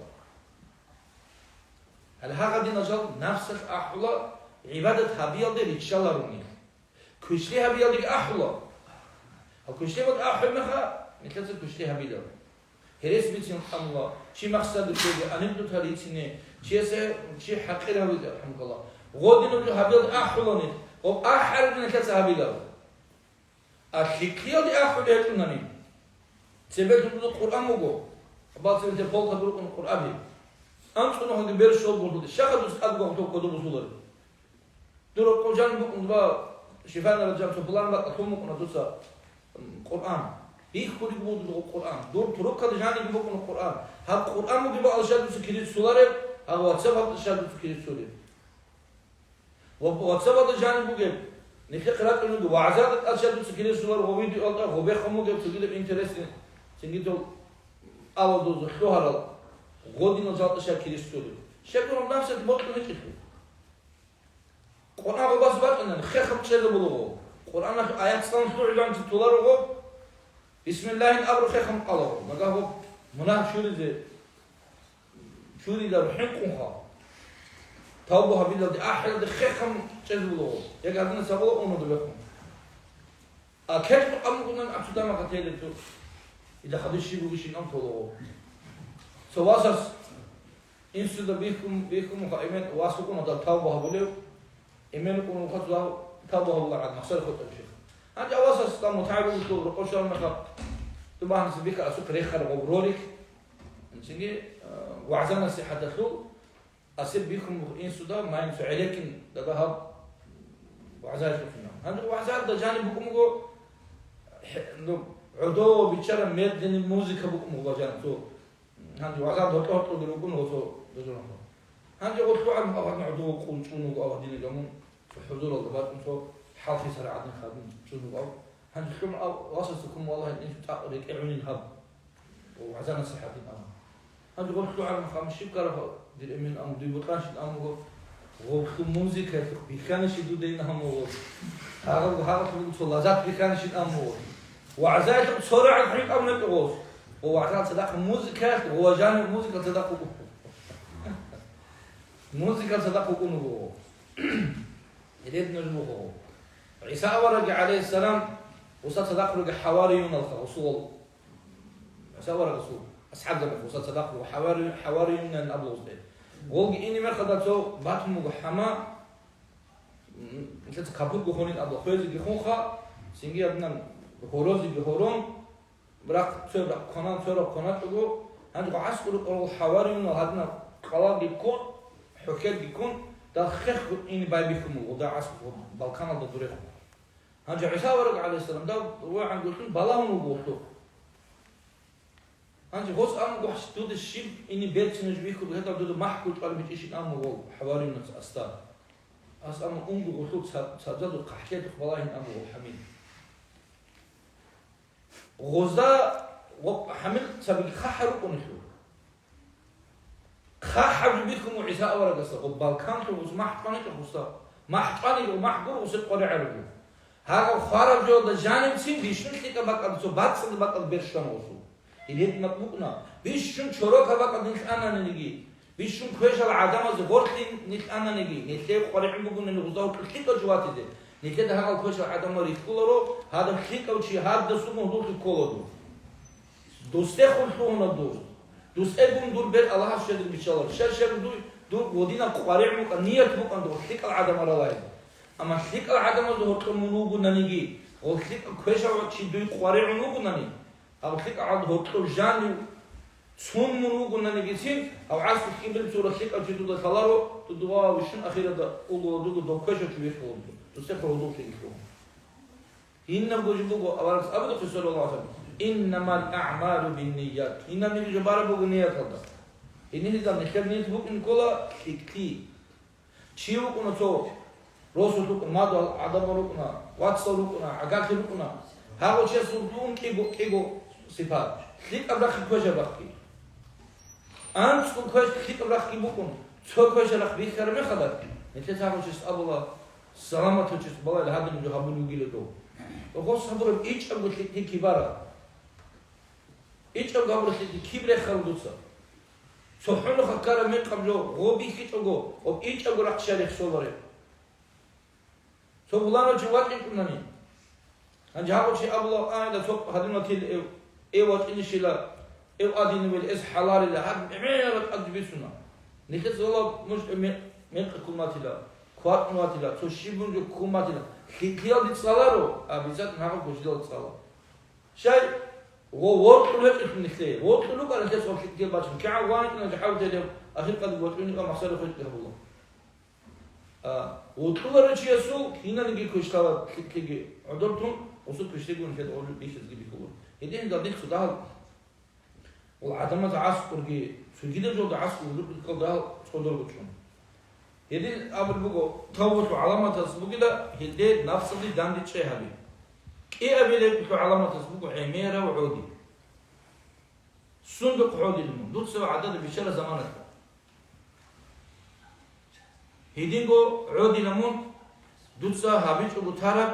Гьале гьагъадинал жал напсалъ ахӀула, гӀибадат гьабиялде риччаларуни. Квешлъи гьабиялдеги ахӀула. Гьал квешлъи гьабиялде ахӀул меха, нилъеца квешлъи гьабилал. Гьерес бицин кьамула, чи махсаду чеги, анекдот гьарицине, чиясе чи хӀакъир гьавизе, алхӀамдулиллагь. Гъодинаб жо гьабиялде ахӀулани, гъоб ахӀараб нилъеца гьабилал. А лъикӀлъиялде ахӀулеб гьечӀунани, цебе дуда Къуръан буго, балцинте полкаби рукӀун Къуръаби. АнцӀунухъаги бер щолбулъуде, щагъа дус тӀадгван кодоб бусулари. Дур къо жаниб букӀун ва шифанара жан цо пулан бакӀа лъун букӀуна дуца, м, Къуръан. Бихьулеб буго дуго Къуръан. Дур турукалда жаниб букӀуна Къуръан. Гьаб Къуръан бугеб бакӀалда щай дуца кири цолареб, гьаб вацаб гьаб щай дуца кири цолеб. Ва вацабалда жаниб бугеб, нилъехъе рачӀунего, вагӀзаялда тӀад щай дуца кири цолареб ва видеоялда гъобехун бугеб цогидаб интересный, цинги дол алал доза лъугьарал гъодинал жалтӀа щай кири цолеб. Щай гураб напсалъ бокьун гьечӀелъул. Къуръан гъобас бачӀана, хехаб чӀезабулаго. Къуръаналъ аят цӀан лъугӀилан цо толарого, Бисмиллагьин абураб хехун кӀаларо, нагагь гьаб мунагь чуризе, чуриларо хӀинкъунха. Тавба гьабилалде, ахӀилалде хехун чӀезабулаго, яги гьадинаб сабула унадулехун. А кечӀго къамугунан абцудама хателеб цо. Ида хадур щиб бугищин ам толаго. Цо васас инсуда бихьун, бихьун муха эмен вас вукӀун гьадал тавба гьабулев, эмен вукӀун вухъа цо тавба гьабулагӀан махсар хутӀа чехъ. Гьанже васас там мутагӀи бугелъул рокъов щвараб мехалъ, тӀубагьаниса бихьа асухъ рехараб гъоб ролик, цинги, а, вагӀза-насихӀаталъул, Асеб бихьун буго инсуда, майинцо гӀелекин дада гьаб вагӀзаялъухъина. Гьанже вагӀзаялда жаниб букӀун буго, хӀе-, ну, гӀодов биччараб медленный музыка букӀун буго жаниб цо. Гьанже вагӀзаялда гьоркьо-гьоркьоги рукӀун буго цо дозонаха. Гьанже гъолъ лъугӀарун абадин гӀодов къулчӀун вуго абадине гамун, цо хӀузуралда бачӀун цо хӀалхисара гӀадин хадун чӀун вуго аб. Гьанже лъун аб васасда ккун валагьин инсу цӀакъ рекӀе гӀунин гьаб. ВагӀза-насихӀатин абун. Гьанже гъорлъу гӀалам хъамщиб карагьа, дир эмен абун, дуй бутӀанщин абун буго, гъорлъу музыкаялъухъ бихьанищи дудейин гьамугъос. Гьагъаб-, гьагъалъуб буго цо лазат бихьанищин абун буго. ВагӀзаялъухъ цо рагӀи хӀинкъаб гьечӀо гъос. Ва вагӀза цадахъ музыкаялъ, ва жанир музыка цадахъ вукӀун. Музыка цадахъ вукӀун вуго. Ред нуж буго. ГӀиса аварагги, гӀалайгьиссалам, гъуса цадахъ руги хӀавариюналха, гъусул ГӀиса аварагасул асхӀабзабаз гъуса цадахъ буго хӀавари-, хӀавариюнилан абулгъузде. Гъолги ине мехалда цо батун буго хӀама, м, лъица капурго хунин абула, хвезеги хунха, цинги абунан гьорозеги гьорон, рахъ цо рахъ кванан, цо рахъ кваначӀого, гьанже гъаскӀур къорол хӀавариюнал гьадинаб къалалги ккун, хӀухьелги ккун, дал хехго ине байбихьун буго, гъуда гӀаскӀур Балканалда дурехун. Гьанже ГӀиса авараг, гӀалайгьиссалам, дав вагӀан гутлъун балагьун вуго гъолъухъ. Гьанже гъос амуго, дуда щиб ине берцинаб жо бихьулеб гьеб дуда махӀ кучӀвал бичӀищин амуго хӀавариюнас аста. Ас амма унго гъолъухъ ца-, цадазул хъахӀлъиялъухъ балагьин амуго хӀамил. Гъозда гъо-, хӀамил цабиги хъахӀа рукӀунелъул. ХъахӀаб жо бихьун ГӀиса аварагасда, гъо, Балканлъул гъус махӀ чӀваничӀо гъусда. МахӀ чӀванило, махӀ гуро гъусеб къваригӀараб жо. Гьагъаб хвараб жоялда жанибцин бищун лъикӀаб бакӀалда цо бацӀцӀадаб бакӀалда бер щвана гъусул. Гьединаб букӀна, бищун чорокаб бакӀалда нилъ ананиги, бищун квешал гӀадамаз гъорлъи нилъ ананиги, нилъее къваригӀун бугонани гъузда гьоркьор лъикӀав чи ватизе. Нилъеда гьагъал квешал гӀадамал рихьуларо, гьадаб лъикӀав чи гьадасул мугьдуллъи ккола дур. Дусдехун лъугьуна дур. Дусегун дур бер Аллагьас щведун биччаларо. Щай-щай дуй, дур гъодинаб къваригӀун букӀан, ният букӀан дур лъикӀал гӀадамал ралаизе. Амма лъикӀал гӀадамазда гьоркьор мун вугонаниги, гъол лъикӀав квешав чи дуй къваригӀун вугонани, гьав лъикӀав гӀад гьоркьор жанив цун мун вугонанигицин, гьав гӀаскӀи кибил цура лъикӀав чи дуда лъаларо, дуда ва вищун ахирада улула дуго дов квешав чи вихьуларо, дусехъа гьудуллъи илъугьун. Гьинабго жо буго, аварагас абулеб, саллаллагьу гӀалайгьи ва саллам, «Иннамал аъмалу бинният». Гьинабниги жо бараб буго нияталда. Гьениб гьезда нилъер ният букӀин ккола лъикӀлъи. Чи вукӀуна цо, росулъ вукӀуна, мадугьал гӀадамал рукӀуна, вацал рукӀуна, гӀагарлъи рукӀуна. Гьагъав чиясул дун кӀиго, кӀиго сипат. ЛъикӀаб рахъги квешаб рахъги. АнцӀго квеш лъикӀаб рахъги букӀун, цо квешаб рахъ бихьараб мехалда, нилъеца гьагъав чияс абула, саламатав чияс балагьила гьадин жо гьабулев вугила дов. Гъос гьабураб ичӀабго лъикӀлъи кибара. ИчӀаб гьабуралъе киб рехарал дуца? ЦохӀо нуха ккараб мекъаб жо гъо бихьичӀого, гъоб ичӀабго рахъ щай рехсолареб? Цо буланав чи вачӀинчӀунани. Гьанже гьаб чи абула, а, да цо гьадин ватил эв, эв вачӀинищила, эв адинивел эс хӀаларила, гьаб гӀемераб тӀад бицуна. Нилъеца вала муж ме-, мекъи ккун ватила, кватӀун ватила, цо щибун жо ккун ватила. ЛъикӀлъиялде цӀаларо, а бицатун гьаб гужлъиялде цӀала. Щай? Ва вокьулев гьечӀелъул нилъее. Вокьулев вукӀарав нилъеца гьаб лъикӀлъи бачун. КигӀан ванитӀина жо хӀалтӀулев, ахиркъалде вокьуникъа махсари хвечӀги гьабула. А, вокьуларев чиясул киналниги квешлъала лъикӀлъиги гӀодор тун, гъусул квешлъиги нилъеда гъолъул бихьизги бихьуларо. Гьедин гьадин цо дагьал Ва гӀадамаз гӀаскӀурги, цогидаб жолда гӀаскӀур рукӀиналда цӀодорго чӀун. Гьедин абулеб буго, тавбалъул гӀаламатаз бугила, гьелде напсалде данде чӀей гьаби. КӀиабилеб гӀаламатаз буго гӀемерав гӀоди. Сундухъ гӀодилан мун, дуца гӀадада бищараб заманалда. Гьединго гӀодилан мун, дуца гьабичӀого тараб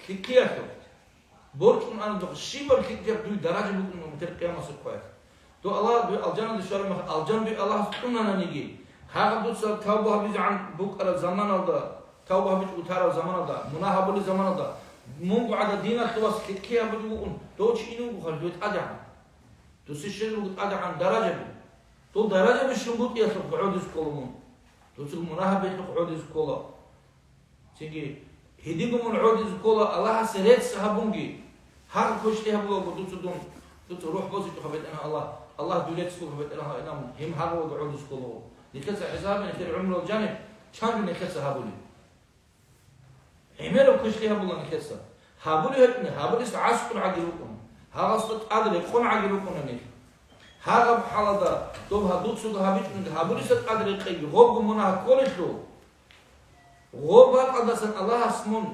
лъикӀлъиялъухъ. БорчӀун анадухъ щибаб лъикӀаб дуй даража букӀун мутер къиямасеб къоялъ. Дов Аллагь дуй алжаналде щвараб мехалъ, алжан дуй Аллагьас кьунананиги, гьагъаб дуца тавба гьабизегӀан букӀараб заманалда, тавба гьабичӀого тараб заманалда, мунагь гьабулеб заманалда, мунго гӀадаб диналъул вас лъикӀлъи гьабулев вукӀун, дов чи ин вуго хъалиб дуе тӀадегӀан. Дусе щвел руго тӀадегӀан даражаби. Дол даражаби щунгутӀиялъухъ гӀодизе ккола мун. Дуцаго мунагь гьабиялъухъ гӀодизе ккола. Цинги, гьединго мун гӀодизе ккола Аллагьасе рецц гьабунги. Гьагъ квешлъи гьабулаго дуца дун, дуца рухӀ босичӀоха, БетӀергьан Аллагь, Аллагь дуй рецц буго, БетӀергьан Аллагь, гьеб гьагъулаго гӀодизе кколаго. Нилъеца хӀисаб, нилъер гӀумрул жаниб, чан жо нилъеца гьабулеб? ГӀемераб квешлъи гьабула нилъеца. Гьабулеб гьечӀони, гьабулес гӀаскӀун гӀаги рукӀуна. Гьагъасда тӀад рекъон гӀаги рукӀуна нилъ. Гьагъаб хӀалалда доб гьа-, дуцаго гьабичӀониги, гьабулесда тӀад рекъеги, гъобго мунагь кколелъул, гъоб бакӀалдасан Аллагьас мун,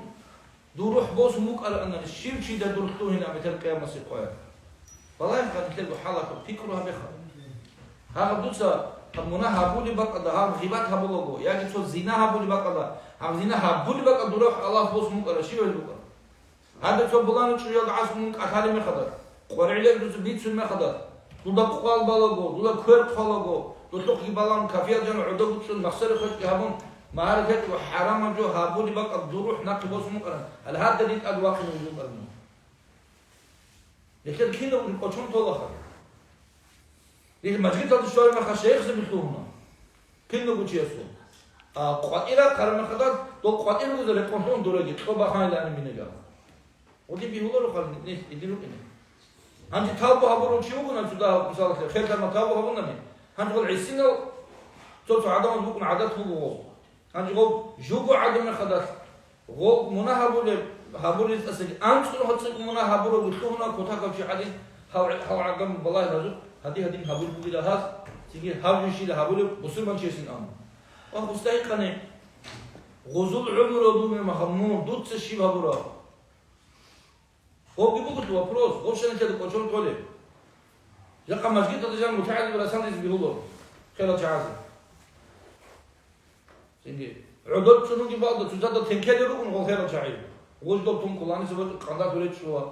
дур рухӀ босун букӀараанани, щив чида дур лъугьина метер къиямасеб къоялъ? Балагьеха нилъерго хӀалалъул, пикру гьабеха. Гьагъаб дуца гьаб мунагь гьабулеб бакӀалда, гьаб гъибат гьабулаго, яги цо зина гьабулеб бакӀалда, гьаб зина гьабулеб бакӀалда дур рухӀ Аллагьас босун букӀара, щивали букӀара? Гьабе цо булан чӀужуялда гӀаскӀун кӀалъалеб мехалда, къваригӀелъ дуца бицун мехалда, дуда къвал балаго, дуда квер хъвалаго, дулъухъги балан кафиял жан гӀодобе цӀун махсари хъвечӀги гьабун, магьарат гьечӀого хӀарамаб жо гьабулеб бакӀалда дур рухӀ нахъе босун букӀаран, гьале гьададин тӀад вахъине вугев вукӀаран. Нилъер кинабго кӀочон толаха. Нилъ мажгиталде щвараб мехалъ шайихзаби лъугьуна. Кинабго чиясул. А, къватӀира хъараб мехалда, дол къватӀир бугезда рекъон лъугьун дуреги, кьо баханилани минега. Гъудин бигьуларо хъараб нилъ, гьедин рукӀине. Гьанже тавба гьабурав чи вугони цо дагьаб, мисалалъе, хердама тавба гьабунани, гьанже гъол гӀисинал цо-цо гӀадамаз букӀун гӀадат буго гъол. Гьанже гъоб жуго гӀадамахъадалъ, гъоб мунагь гьабулеб, гьабулел тӀасаги анцӀго гьацӀцӀго мунагь гьабурав лъугьуна кутакав чи гӀадин, гьав, гьав гӀадамал балагье разухъ, гьадин-гьадин гьабулеб бугила гьаз, цинги гьав жо щила гьабулеб бусурманчиясин абун. Ва гъусда гьикъани, гъузул гӀумру дуе мехалъ мун дуца щиб гьабураб? Гъобги буго вопрос, гъоб щай нилъеда кӀочон толеб? Жакъа мажгиталда жан мутагӀалим расандизе бигьуларо, херал чагӀазе. Цинги, гӀодор чӀунуги балда, цоцазда тенкелел рукӀун гъол херал чагӀи. Гъуж доб тун кколаниса бачӀун къандалъ гьуречӀчӀула.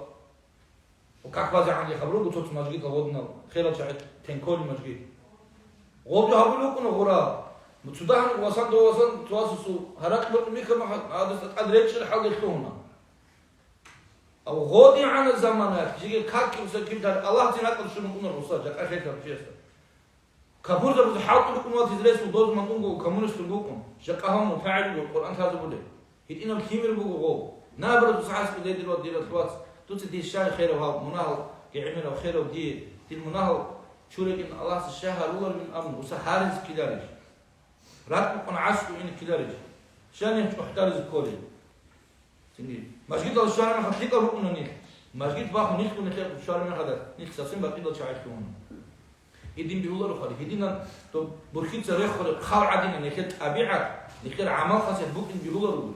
Как базегӀанги хабар буго цоцазда мажгитал гъодинал херал чагӀи тенколин мажгит. Гъолги гьабулеб букӀуна гъура. Цо дагьаб васан, дов васан, цо васасул гьаракь бачӀун бихьа махал, гьадасда тӀад речӀчӀараб хӀалде лъугьуна. ГъодигӀанаб заманаялъ жеги какги уса киб дар Аллагьцин ракӀалде щун вукӀуна гъуса, жакъа хӀетаб чиясда. Капурзабазул хӀалтӀи рукӀун ватизе ресул дозман унго коммунистун вукӀун, жакъа гьав мутагӀил вуго, Къуръан лъазабулев. ГьитӀинаб лъимер буго гъов. Наб разус гӀаскӀи дедир ва дирал вац, дуца дир щай херав гьав, мунагьал гӀемерав херав дие, дир мунагьал чурекӀин Аллагьас щай гьаруларин абун, гъуса гьаризе ккеларищ? РакӀ букӀун гӀаскӀу ин ккеларищ? Щай нилъ чӀухӀдаризе кколел? Цинги, мажгиталда щвараб мехалъ лъикӀал рукӀуна нилъ. Мажгит бахун нилъго нилъер щвараб мехалда, нилъ совсем бакъидал чагӀи лъугьуна. Гьедин бигьуларо хъали, гьединан доб бурхьица реххуреб хъал гӀадинан нилъер тӀабигӀат, нилъер гӀамал-хасият букӀин бигьуларо.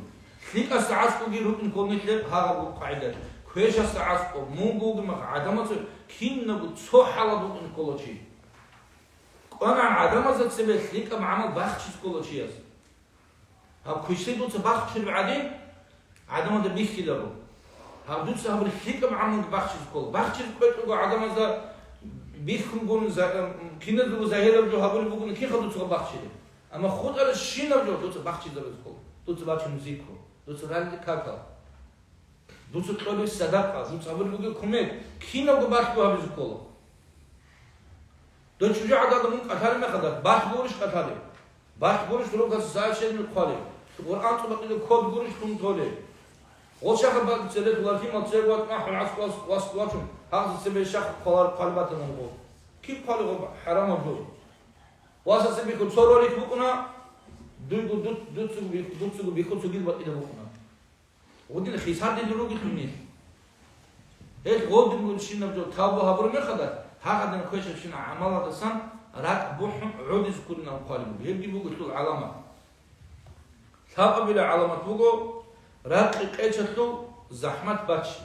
ЛъикӀасда гӀаскӀуги рукӀин ккол нилъер гьагъаб къагӀида. Квешасда гӀаскӀу, мунго вугеб мехалъ гӀадамазда кинабго цо хӀалалда вукӀин ккола чи. КӀванагӀан гӀадамазда цебе лъикӀаб гӀамал бахчизе ккола чияс. Гьаб квешлъи дуца бахчулеб гӀадин, гӀадамазда бихьиларо. Гьаб дуца гьаб лъикӀаб гӀамалги бахчизе ккола. Бахчизе кквечӀого гӀадамазда бихьунгун за-, м, киназдаго загьираб жо гьабулеб бугони, кинха дуца гьаб бахчилеб? Амма хутӀарабщинаб жо дуца бахчизабизе ккола. Дуца бачун зикру, дуца ралли какал. Дуца кьолеб садакъа, дуца гьабулеб бугеб кумек, кинабго балъго гьабизе ккола. Дой чӀужугӀадаго мун кӀалъалеб мехалда, балъ гурищ кӀалъалеб? Балъ гурищ рукъалъ сообщение хъвалеб, Къуръан цӀубакъида код гурищ лъун толеб? Гъо шаха бакӀ цебе лъимал цебе ватӀ махӀун гӀаскӀ вас, вас вачун, гьагъза цебе шах хъвалар хъвалеб батана гъо. Киб хъвалеб гъо хӀарамаб жо? Васасе бихьу цо ролик букӀуна, дуйгу ду-, дуцугу бихьу, дуцугу бихьу цогил батӀида букӀуна. Гъудин хисардил ругелъул нилъ. Гьел гъодин гурщинаб жо тавба гьабураб мехалда, гьагъадин квешабщина гӀамаладасан ракӀ бухӀун гӀодизе ккурин абун хъвалеб буго. Гьебги буго лъул гӀаламат. Лъабабила гӀаламат буго ракӀи къечалъул захӀмат бачи.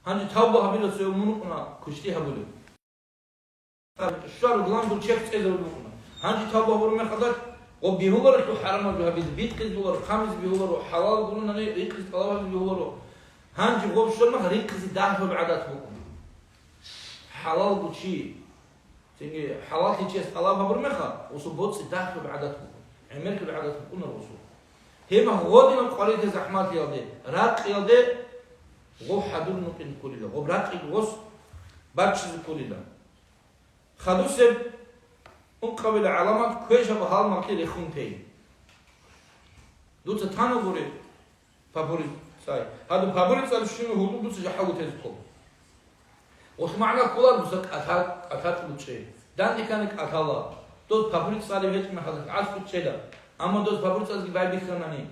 Гьанже тавба гьабила цо мун вукӀуна квешлъи гьабулев. Щвараб гьалан дур чехь цӀезарун вукӀуна. Гьанже тавба гьабураб мехалда, гъо бигьуларо хӀарамаб гьабизе, битӀизе бигьуларо, хъамизе бигьуларо, хӀалал гурони рикъизе тӀалаб гьабизе бигьуларо. Гьанже гъоб щвараб мехалъ рихъизе дагьаб гӀадат букӀун. ХӀалалго чи, цинги хӀалаллъи чияс тӀалаб гьабураб мехалъ, гъосул боцӀи дагьаб гӀадат букӀун, гӀемерлъаб гӀадат букӀуна гъосул. Гьеб гъодинаб къварилъи захӀмалъиялде, ракъиялде гъоб хӀадурун вукӀине кколила, гъоб ракъиги гъос баччизе кколила. Хадусеб ункъабила гӀаламат квешаб гьалмагълъи рехун тей. Дуца тана гури пабури цӀай. Гьадин пабури цӀалев щуна гьудул дуца жахӀалго тезе ккола. Гъолъ магӀна ккола дуца кӀалъа-, кӀалъачӀого чӀей. Данде ккани кӀалъала. Дос пабури цӀалев гьечӀеб мехалда гӀаскӀо чӀела. Амма дос пабури цӀализги байбихьанани,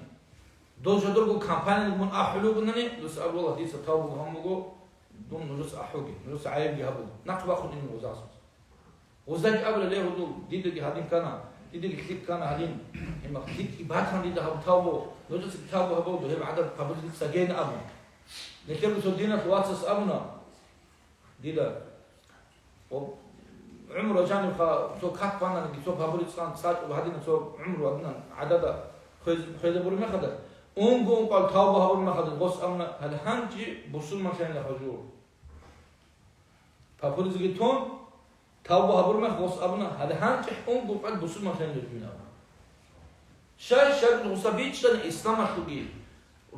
дос жодорго компаниялда мун ахӀулев вугони, дос абула, дица тавбу гьабун буго, дун нужеца ахӀуги, нужеца гӀайибги гьабула. Нахъ бахъун ин гъозасус. Гъоздаги абула, ле, гьудул, дидаги гьадин ккана, дидаги лъикӀ ккана гьадин. Гьеб мехалъ лъикӀги батана дида гьаб тавбу, нужецаги тавбу гьабула, гьеб гӀадат пабури дица гейин абун. Нилъерго цо диналъ вацас абуна, дида, ва гӀумру жанибха цо как бананиги, цо пабури цӀан цӀачӀого гьадинаб цо гӀумру гьадинан гӀадада хвез-, хвезабураб мехалда, унго-ункъал тавба гьабураб мехалда, гъос абуна, гьале гьанже бусурманлъанила гьажур. Пабуризеги тун, тавба гьабураб мехалъ гъос абуна, гьале гьанже унго-ункъал бусурманлъанила гьажур абуна. Щай-щай гъуса бичӀчӀана исламалъулги.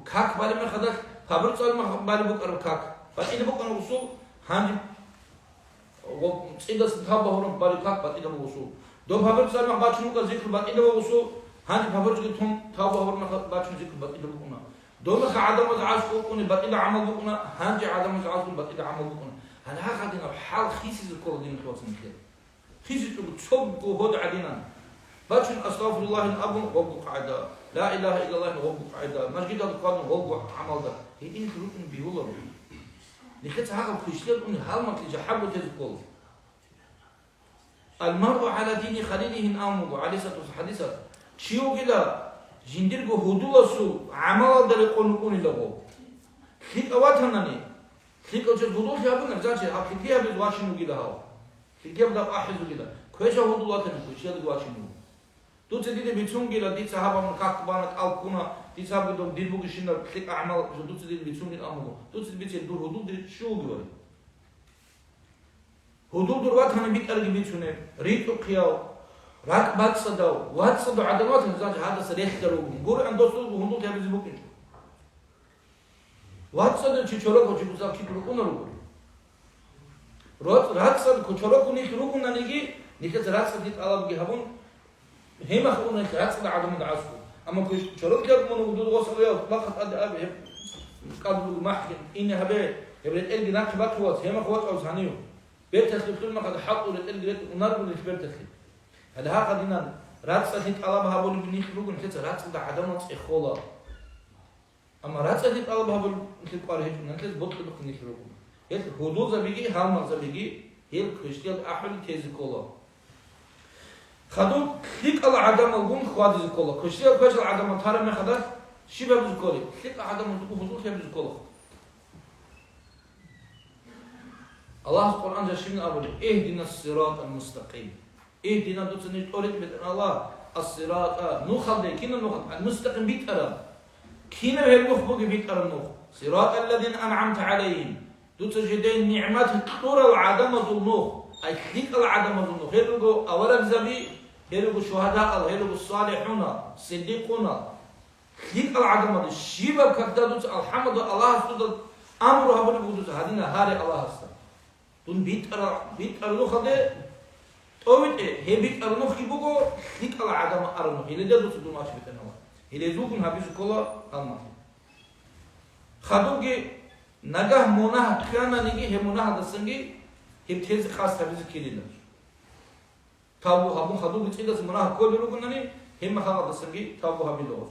Как балеб мехалдалъ, пабури цӀалеб мехалъ балеб букӀараб как батӀияб букӀана гъусул, гьанже ва цӀидасан тавба гьабураб балеб как батӀияб буго гъусул. Доб пабури цӀалеб мехалъ бачун букӀараб зикру батӀияб буго гъусул, гьанже пабуризеги тун тавба гьабураб мехалъ бачун зикру батӀияб букӀуна. Доб мехалъ гӀадамаз гӀаскӀ вукӀуни батӀияб гӀамал букӀуна, гьанже гӀадамаз гӀаскӀ батӀияб гӀамал букӀуна. Гьале гьадинаб хӀал хисизе ккола, диналъул вацал, нилъер. ХисичӀого цого гьод гӀадинан. Бачун астагъфируллагьин абун гъобго къагӀида, ла илагьа иллаллагьин гъобго къагӀида, мажгиталда хьвадун гъобго гӀамалда. Гьединлъи рукӀун бегьуларо. Нилъеца гьагъаб хвешлъиялъ уни гьалмагълъи жахӀалго тезе ккола. Ал-маръу гӀала дини халилигьин абун буго, гӀалайгьиссалату вассалам, хӀадисалда. Чи вугила жиндирго гьудуласул гӀамалалда рекъон вукӀунилаго. ЛъикӀав ватанани, лъикӀав чияс гьудуллъи гьабуна, значит, гьаб лъикӀлъи гьабизе вачин вугила гьав. ЛъикӀаб даб ахӀизугила, квешаб гьудул ватани, квешлъиялдаги вачин вуго. Дуца дида бицунгила, дица гьаб гьабун как бана, кӀал ккуна, дица гьаб гьабун дир бугищинаб лъикӀаб гӀамал жо дуца дида бицунгин абун буго. Дуца дида бицей дур гьудул дир щуги варин. Гьудул дур ватани битӀарги бицунеб, ритӀухъияв, ракӀбацӀцӀадав, вацӀцӀадав гӀадамал ватани, значит, гьадаса релълъарав вугин. ГургӀан дос вуго гьудул гьабизе букӀинчӀо. ВацӀцӀадав чи чороков чи гусал кида рукӀуна руго. Роц-, рацӀцӀад ку-, чороков нилъ ругонаниги, нилъеца рацӀцӀадги тӀалабги гьабун, гьемахъ уна нилъ рацӀцӀад гӀадамал гӀаскӀу. Амма ку-, чорокияб мун вугев гъосав я, бахъа тӀаде абе, гьеб кӀал буго махӀги, ине гьабе, гьеб ретӀелги нахъе бахъе вац, гьемахъ вачӀаваз гьанив. Берталъе лъугьун махъа хӀалтӀул ретӀелги ретӀун унарго нилъ берталъе. Гьале гьагъадинан рацӀцӀалъи тӀалаб гьабулеб нилъ руго, нилъеца рацӀцӀалда гӀадамал цӀехола. Амма рацӀцӀалъи тӀалаб гьабулеб нилъер кӀвар гьечӀо, нилъер бокьулеб нилъ руго. Гьел гьудулзабиги, гьалмагъзабиги, гьел квешлъиялда ахӀулел тезе ккола. Хадуб лъикӀал гӀадамалгун хьвадизе ккола. Квешлъиялда квешал гӀадамал тараб мехалда щиб гьабизе кколеб? ЛъикӀал гӀадамалгун гьудул гьабизе ккола. Аллагьас Къуръан жашимна абули: «Игьдинас сиратал мустакъим». Игьдина, дуца ниж тӀоритӀе, БетӀергьан Аллагь, ас-сирата, нухалде, кинаб нухалде, ал-мустакъим, битӀараб. Кинаб гьеб нух бугеб битӀараб нух? Сиратал лазина ан'амта гӀалайгьим. Дуца жидее нигӀмат кьурал гӀадамазул нух, ай лъикӀал гӀадамазул нух. Гьел руго аварагзаби, гьел руго шугьадаал, гьел руго салихӀунал, сиддикъунал. ЛъикӀал гӀадамал, щибаб какда дуца, алхӀамдулиллагь, Аллагьас дуда амру гьабулеб буго дуца гьадинаб гьаре Аллагьасда. Дун битӀара-, битӀараб нухалде тӀовитӀе, гьеб битӀараб нухги буго лъикӀал гӀадамал араб нух, гьеледа дуца дун ваче бетӀергьанав. Гьелезулгун гьабизе ккола гьалмагъ. Хадубги нагагь мунагь ккананиги, гьеб мунагьалдасанги гьеб тезе къасд гьабизе ккелила. Тавбу гьабун, хадуб бицӀидаса мунагь кколел ругонани, гьеб мехалдасанги тавбу гьабила гъос.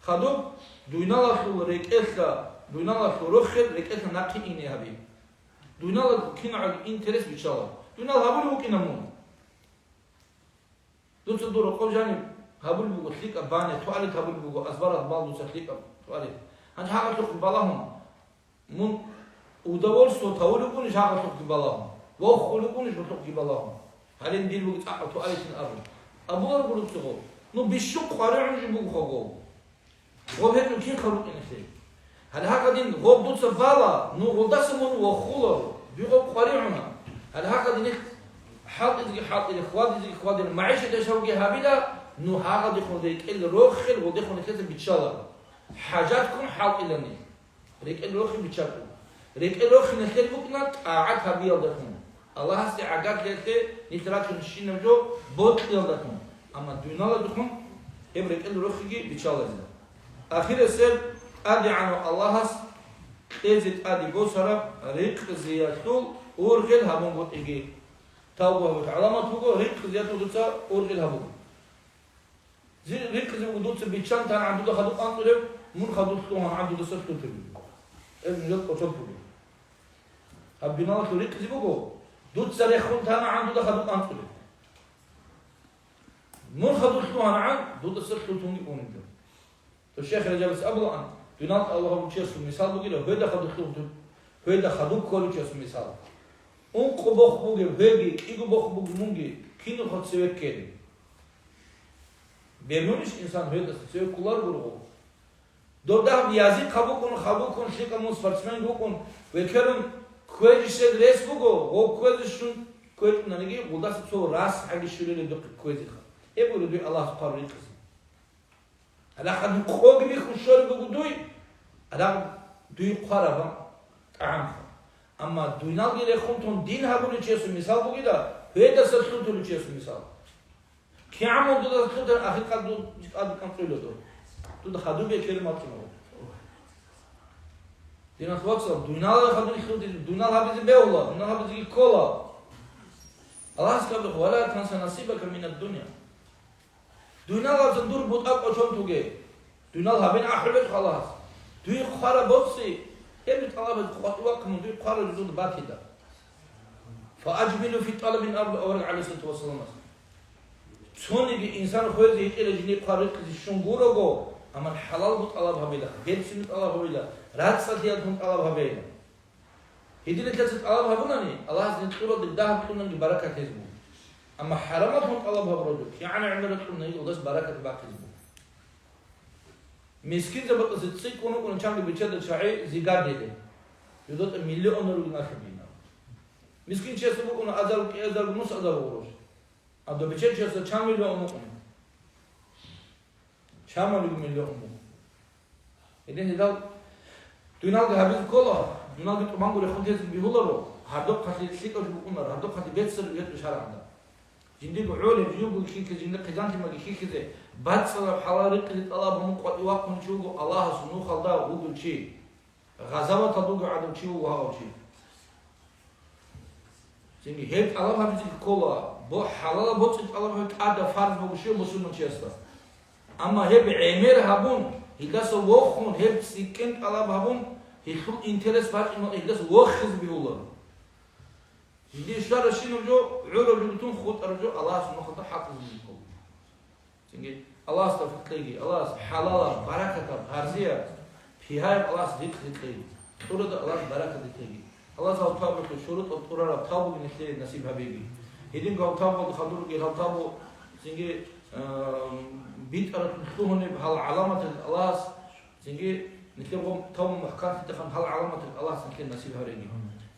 Хадуб дуйналалъул рекӀелъа, дуйналалъул рохел рекӀелъа нахъе ине гьаби. Дуйналалъул кинагӀал интерес биччала. Дуйнал гьабулеб букӀина мун. Дуца дур рокъоб жаниб гьабулеб буго лъикӀаб бане, туалет гьабулеб буго азбаралъ бал дуца лъикӀаб туалет. Гьанже гьагъалъухъ балагьун. Мун удовольствие тавулеб бугони жагьлъухъги балагьун, вохулеб бугони жугьлъухъги балагьун. Гьалин дир буго цӀакъ туалетин абун. Абуларго руцого, ну, бищун къваригӀун жо буго хого. Гъоб гьечӀо кинха рукӀиналъе. Гьале гьагъадин гъоб дуца бала, ну гъолдаса мун вохуларо, би гъоб къваригӀуна. Гьале гьагъадин хӀалтӀизеги хӀалтӀила, хьвадизеги хьвадила, магӀишат яшавги гьабила, ну гьагъадихъун рекӀел рохел гъолдехун нилъеца биччаларо. ХӀажатккун хӀалтӀилани. РекӀел рохи биччакӀун. РекӀел рохи нилъер букӀуна тӀагӀат гьабиялдалъун. Аллагьасде гӀагарлъиялъе нилъ рачун щинаб жо бокьиялдалъун. Амма дуниялалдехун гьеб рекӀел рохиги биччалазе. Ахирисеб, ТӀадегӀанав Аллагьас кьезе тӀаде босараб рикъзиялъул ургъел гьабунгутӀиги. Тавба гьабулъ гӀаламат буго, рикъзиялъул дуца ургъел гьабуго. Зи рикъзи буго, дуца биччан тана гӀан дуда хадуб анцӀулеб, мун хадуб лъугьан гӀан дудаса лъутеб. Гьеб нужер къотоб буго. Гьаб биналалъул рикъзи буго, дуца рехун тана гӀан дуда хадуб анцӀулеб. Мун хадуб лъугьан гӀан дудаса лъутунги унеб. То шейх Раджабас абулаан, дуниялалда Аллагь гьабулчиясул мисал бугила, гьода хадуб лъугьун, гьода хадуб кколучиясул мисал. Ункъо бохъ бугеб гьоги, кӀиго бохъ бугеб мунги, киналго цеве ккелеб. Бегьунищ инсан гьоялдаса цеве кколарого руго? Доб дагьаб язихъ гьабукӀун, хабукӀун, лъикӀаб мун спортсмен вукӀун, векерун кквезищел рес буго, гъов кквезе щун кквечӀунаниги, гъудаса цо рас гӀаги щурилеб духъе кквезеха. Гьеб гуро дуе Аллагьас хъвараб рикъзи. Гьале гьадин къоги бихьун щолеб буго дуй, гьале дуй хъвараб тӀагӀамха. Амма дуйналги рехун тун дин гьабулев чиясул мисал бугила, гьоядаса лъутулев чиясул мисал. КигӀан мун дуда лъутарин ахиркъад ду-, кӀад-, кӀанцӀула дур. Дуда хадуб бекерин мацӀуна. Динал вацал, дуйнал хадур лъутил, дуйнал гьабизе бегьула, дуйнал гьабизеги ккола. Аллагьас кабихъ, «Ва ла танса насибака минад-дунья». Дуйналалъун дур бутӀа кӀочон туге. Дуйнал гьабин ахӀулел халас. Дуй хъвара боцӀи, гьеб тӀалабаз къватӀивахъун дуй хъвара жузуд батида. Фа аджмилу фи тӀалабин абу авараг гӀалайгьиссалату вассаламас. Цониги инсан хвезе гьитӀила жиндир хъвар рихъизе щун гурого, амма хӀалалго тӀалаб гьабила, берцинго тӀалаб гьабила, рацӀцӀалъиялъун тӀалаб гьабейила. Гьединлъица тӀалаб гьабунани, Аллагьас нилъ кьуралде дагьаб кьунанги баракат гьез буго. Амма хӀарамалъун тӀалаб гьабуралде, кигӀан гӀемерал кьунанги гьелдас баракат бахъизе буго. Мискинзабазда цӀикӀкӀун вукӀун чанги биччада чагӀи зигадили. ЖодатӀа миллионал ругин ахӀи бина. Мискин чиясда букӀуна азар, кӀиазар, нус азар гъурущ. А доб биччачиясда чан миллион вукӀун? Чамалиго миллион буго. Гьедин гьедал дуйналги гьабизе ккола, дуйналги тӀубанго рехун тезе бигьуларо, гьардухъалъе лъикӀаб букӀунаро, гьардухъалъе беццараб гьечӀо шаргӀалда. Жиндирго гӀолеб, жугу хихьизе, жиндир хъизантимаги хихьизе, бацӀцӀадаб хӀалал рикъизе тӀалаб гьабун къватӀивахъун чи вуго Аллагьасул нухалда вугев чи. Гъазаваталда вугев гӀадав чи вуго гьав чи. Цинги гьеб тӀалаб гьабизе ккола, бо-, хӀалалаб боцӀи тӀалаб гьаб тӀада фарз буго щив мусулманчиясда. Амма гьеб гӀемер гьабун, гьелдаса вохун, гьеб цӀикӀкӀин тӀалаб гьабун, гьелъул интерес бачӀун гьелдаса вохизе бигьула. Жиндир щварабщинаб жо, гӀураб жо битун хутӀараб жо Аллагьасул нухалда хӀалтӀизабизе ккола. Цинги Аллагьас тавфикъ кьеги, Аллагьас хӀалалаб, баракатаб, гьарзияб, пигьаяб Аллагьас рикъ кьеги. ТӀурада Аллагьас баракат кьеги. Аллагьас гьав тавбухъе шурутӀал тӀурараб тавбуги нилъее насиб гьабеги. Гьединго гьав тавбуялда хадур ругел гьав тавбу цинги, а, битӀаралъун лъугьунеб гьал гӀаламатал Аллагьас Цинги нилъер гъоб тавбу мухӀканлъидахъан гьал гӀаламатал Аллагьас нилъее насиб гьареги.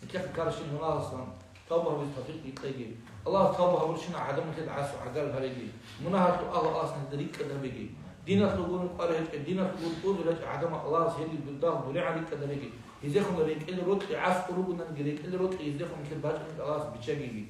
Нилъехъе ккаращин гьуналасан тавба гьабизе тавфикъ кьеги. Аллагьас тавба гьабурщинал гӀадамал нилъеда гӀасу гӀагар гьареги. Мунагьалъул агьлу Аллагьас нилъеда рикӀкӀад гьабеги. Диналъул гурун къваригӀечӀеб, диналъул гурун кӀузуларичӀеб гӀадамал Аллагьас гьелги дудагь дурегӀан рикӀкӀад гьареги. Гьезехун рекӀел рокьи гӀаскӀу ругонаниги, рекӀел рокьи гьездехун нилъер бачӀунеб Аллагьас биччагиги.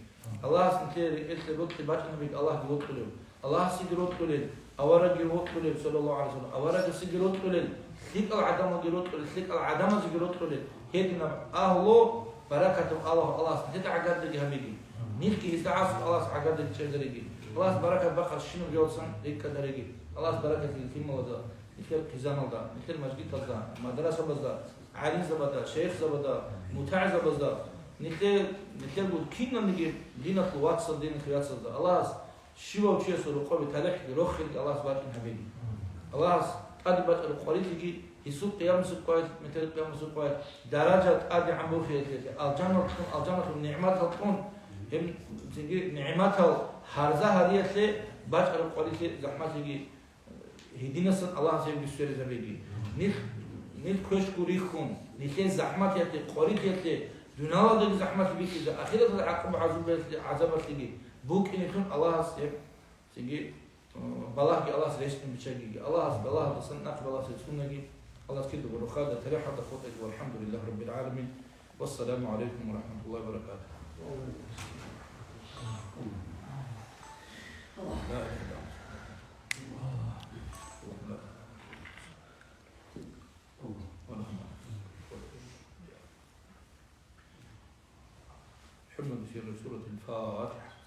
Аллагьас нилъее рекӀелъе рокьи бачӀунебеги Аллагьги вокьулев. Аллагьасеги рокьулел, аварагги вокьулев, саллаллагьу гӀалайгьи ва саллам, аварагасеги рокьулел, лъикӀал гӀадамалги рокьулел, лъикӀал гӀадамазеги рокьулел, гьединаб агьлу баракатаб Аллагь, Аллагьас нилъеда гӀагардаги гьабеги, нилъги гьезда гӀасу Аллагьас гӀагардаги чӀезареги, Аллагьас баракат бахъарщинаб жолсан рикӀкӀадареги, Аллагьас баракат лъималазда, нилъер хъизаналда, нилъер мажгитазда, мадрасабазда, гӀалимзабада, шайихзабада, мутагӀзабазда, нилъер, нилъер киналниги диналъул вацал, диналъул яцазда Аллагьас Щивав чиясул рокъоби талихӀги рохелги Аллагьас бачӀин гьабеги. Аллагьас тӀаде бачӀараб къварилъиги, гьесул къиямасеб къоялъ, метер къиямасеб къоялъ даража тӀадегӀан борхиялъе, алжаналъун, алжаналъун нигӀматал кьун, гьеб цинги нигӀматал гьарза гьариялъе бачӀараб къварилъи, захӀмалъиги, гьединасан Аллагьас гьебги сверизабеги. Нилъ Нилъ квешго рихьун, нилъее захӀматиялъе, къварилъиялъе, дуниялалдаги захӀмат бихьизе, ахираталда гӀакъуба-гӀазабалъе-, гӀазабалъеги букӀине лъун Аллагьас гьеб цинги, э, балагьги Аллагьас рещтӀин биччагиги. Аллагьас балагьалдасан нахъ балагьалъе цӀунаги, Аллагьас кидаго рохалда, тарихӀалда хутӀаги. ВалхӀамдулиллагьи раббил гӀаламин. Вассаламу гӀалайкум ва рахӀматуллагьи ва баракатугьу. Ла илагьа иллаллагь. حمد في سورة الفاتحة.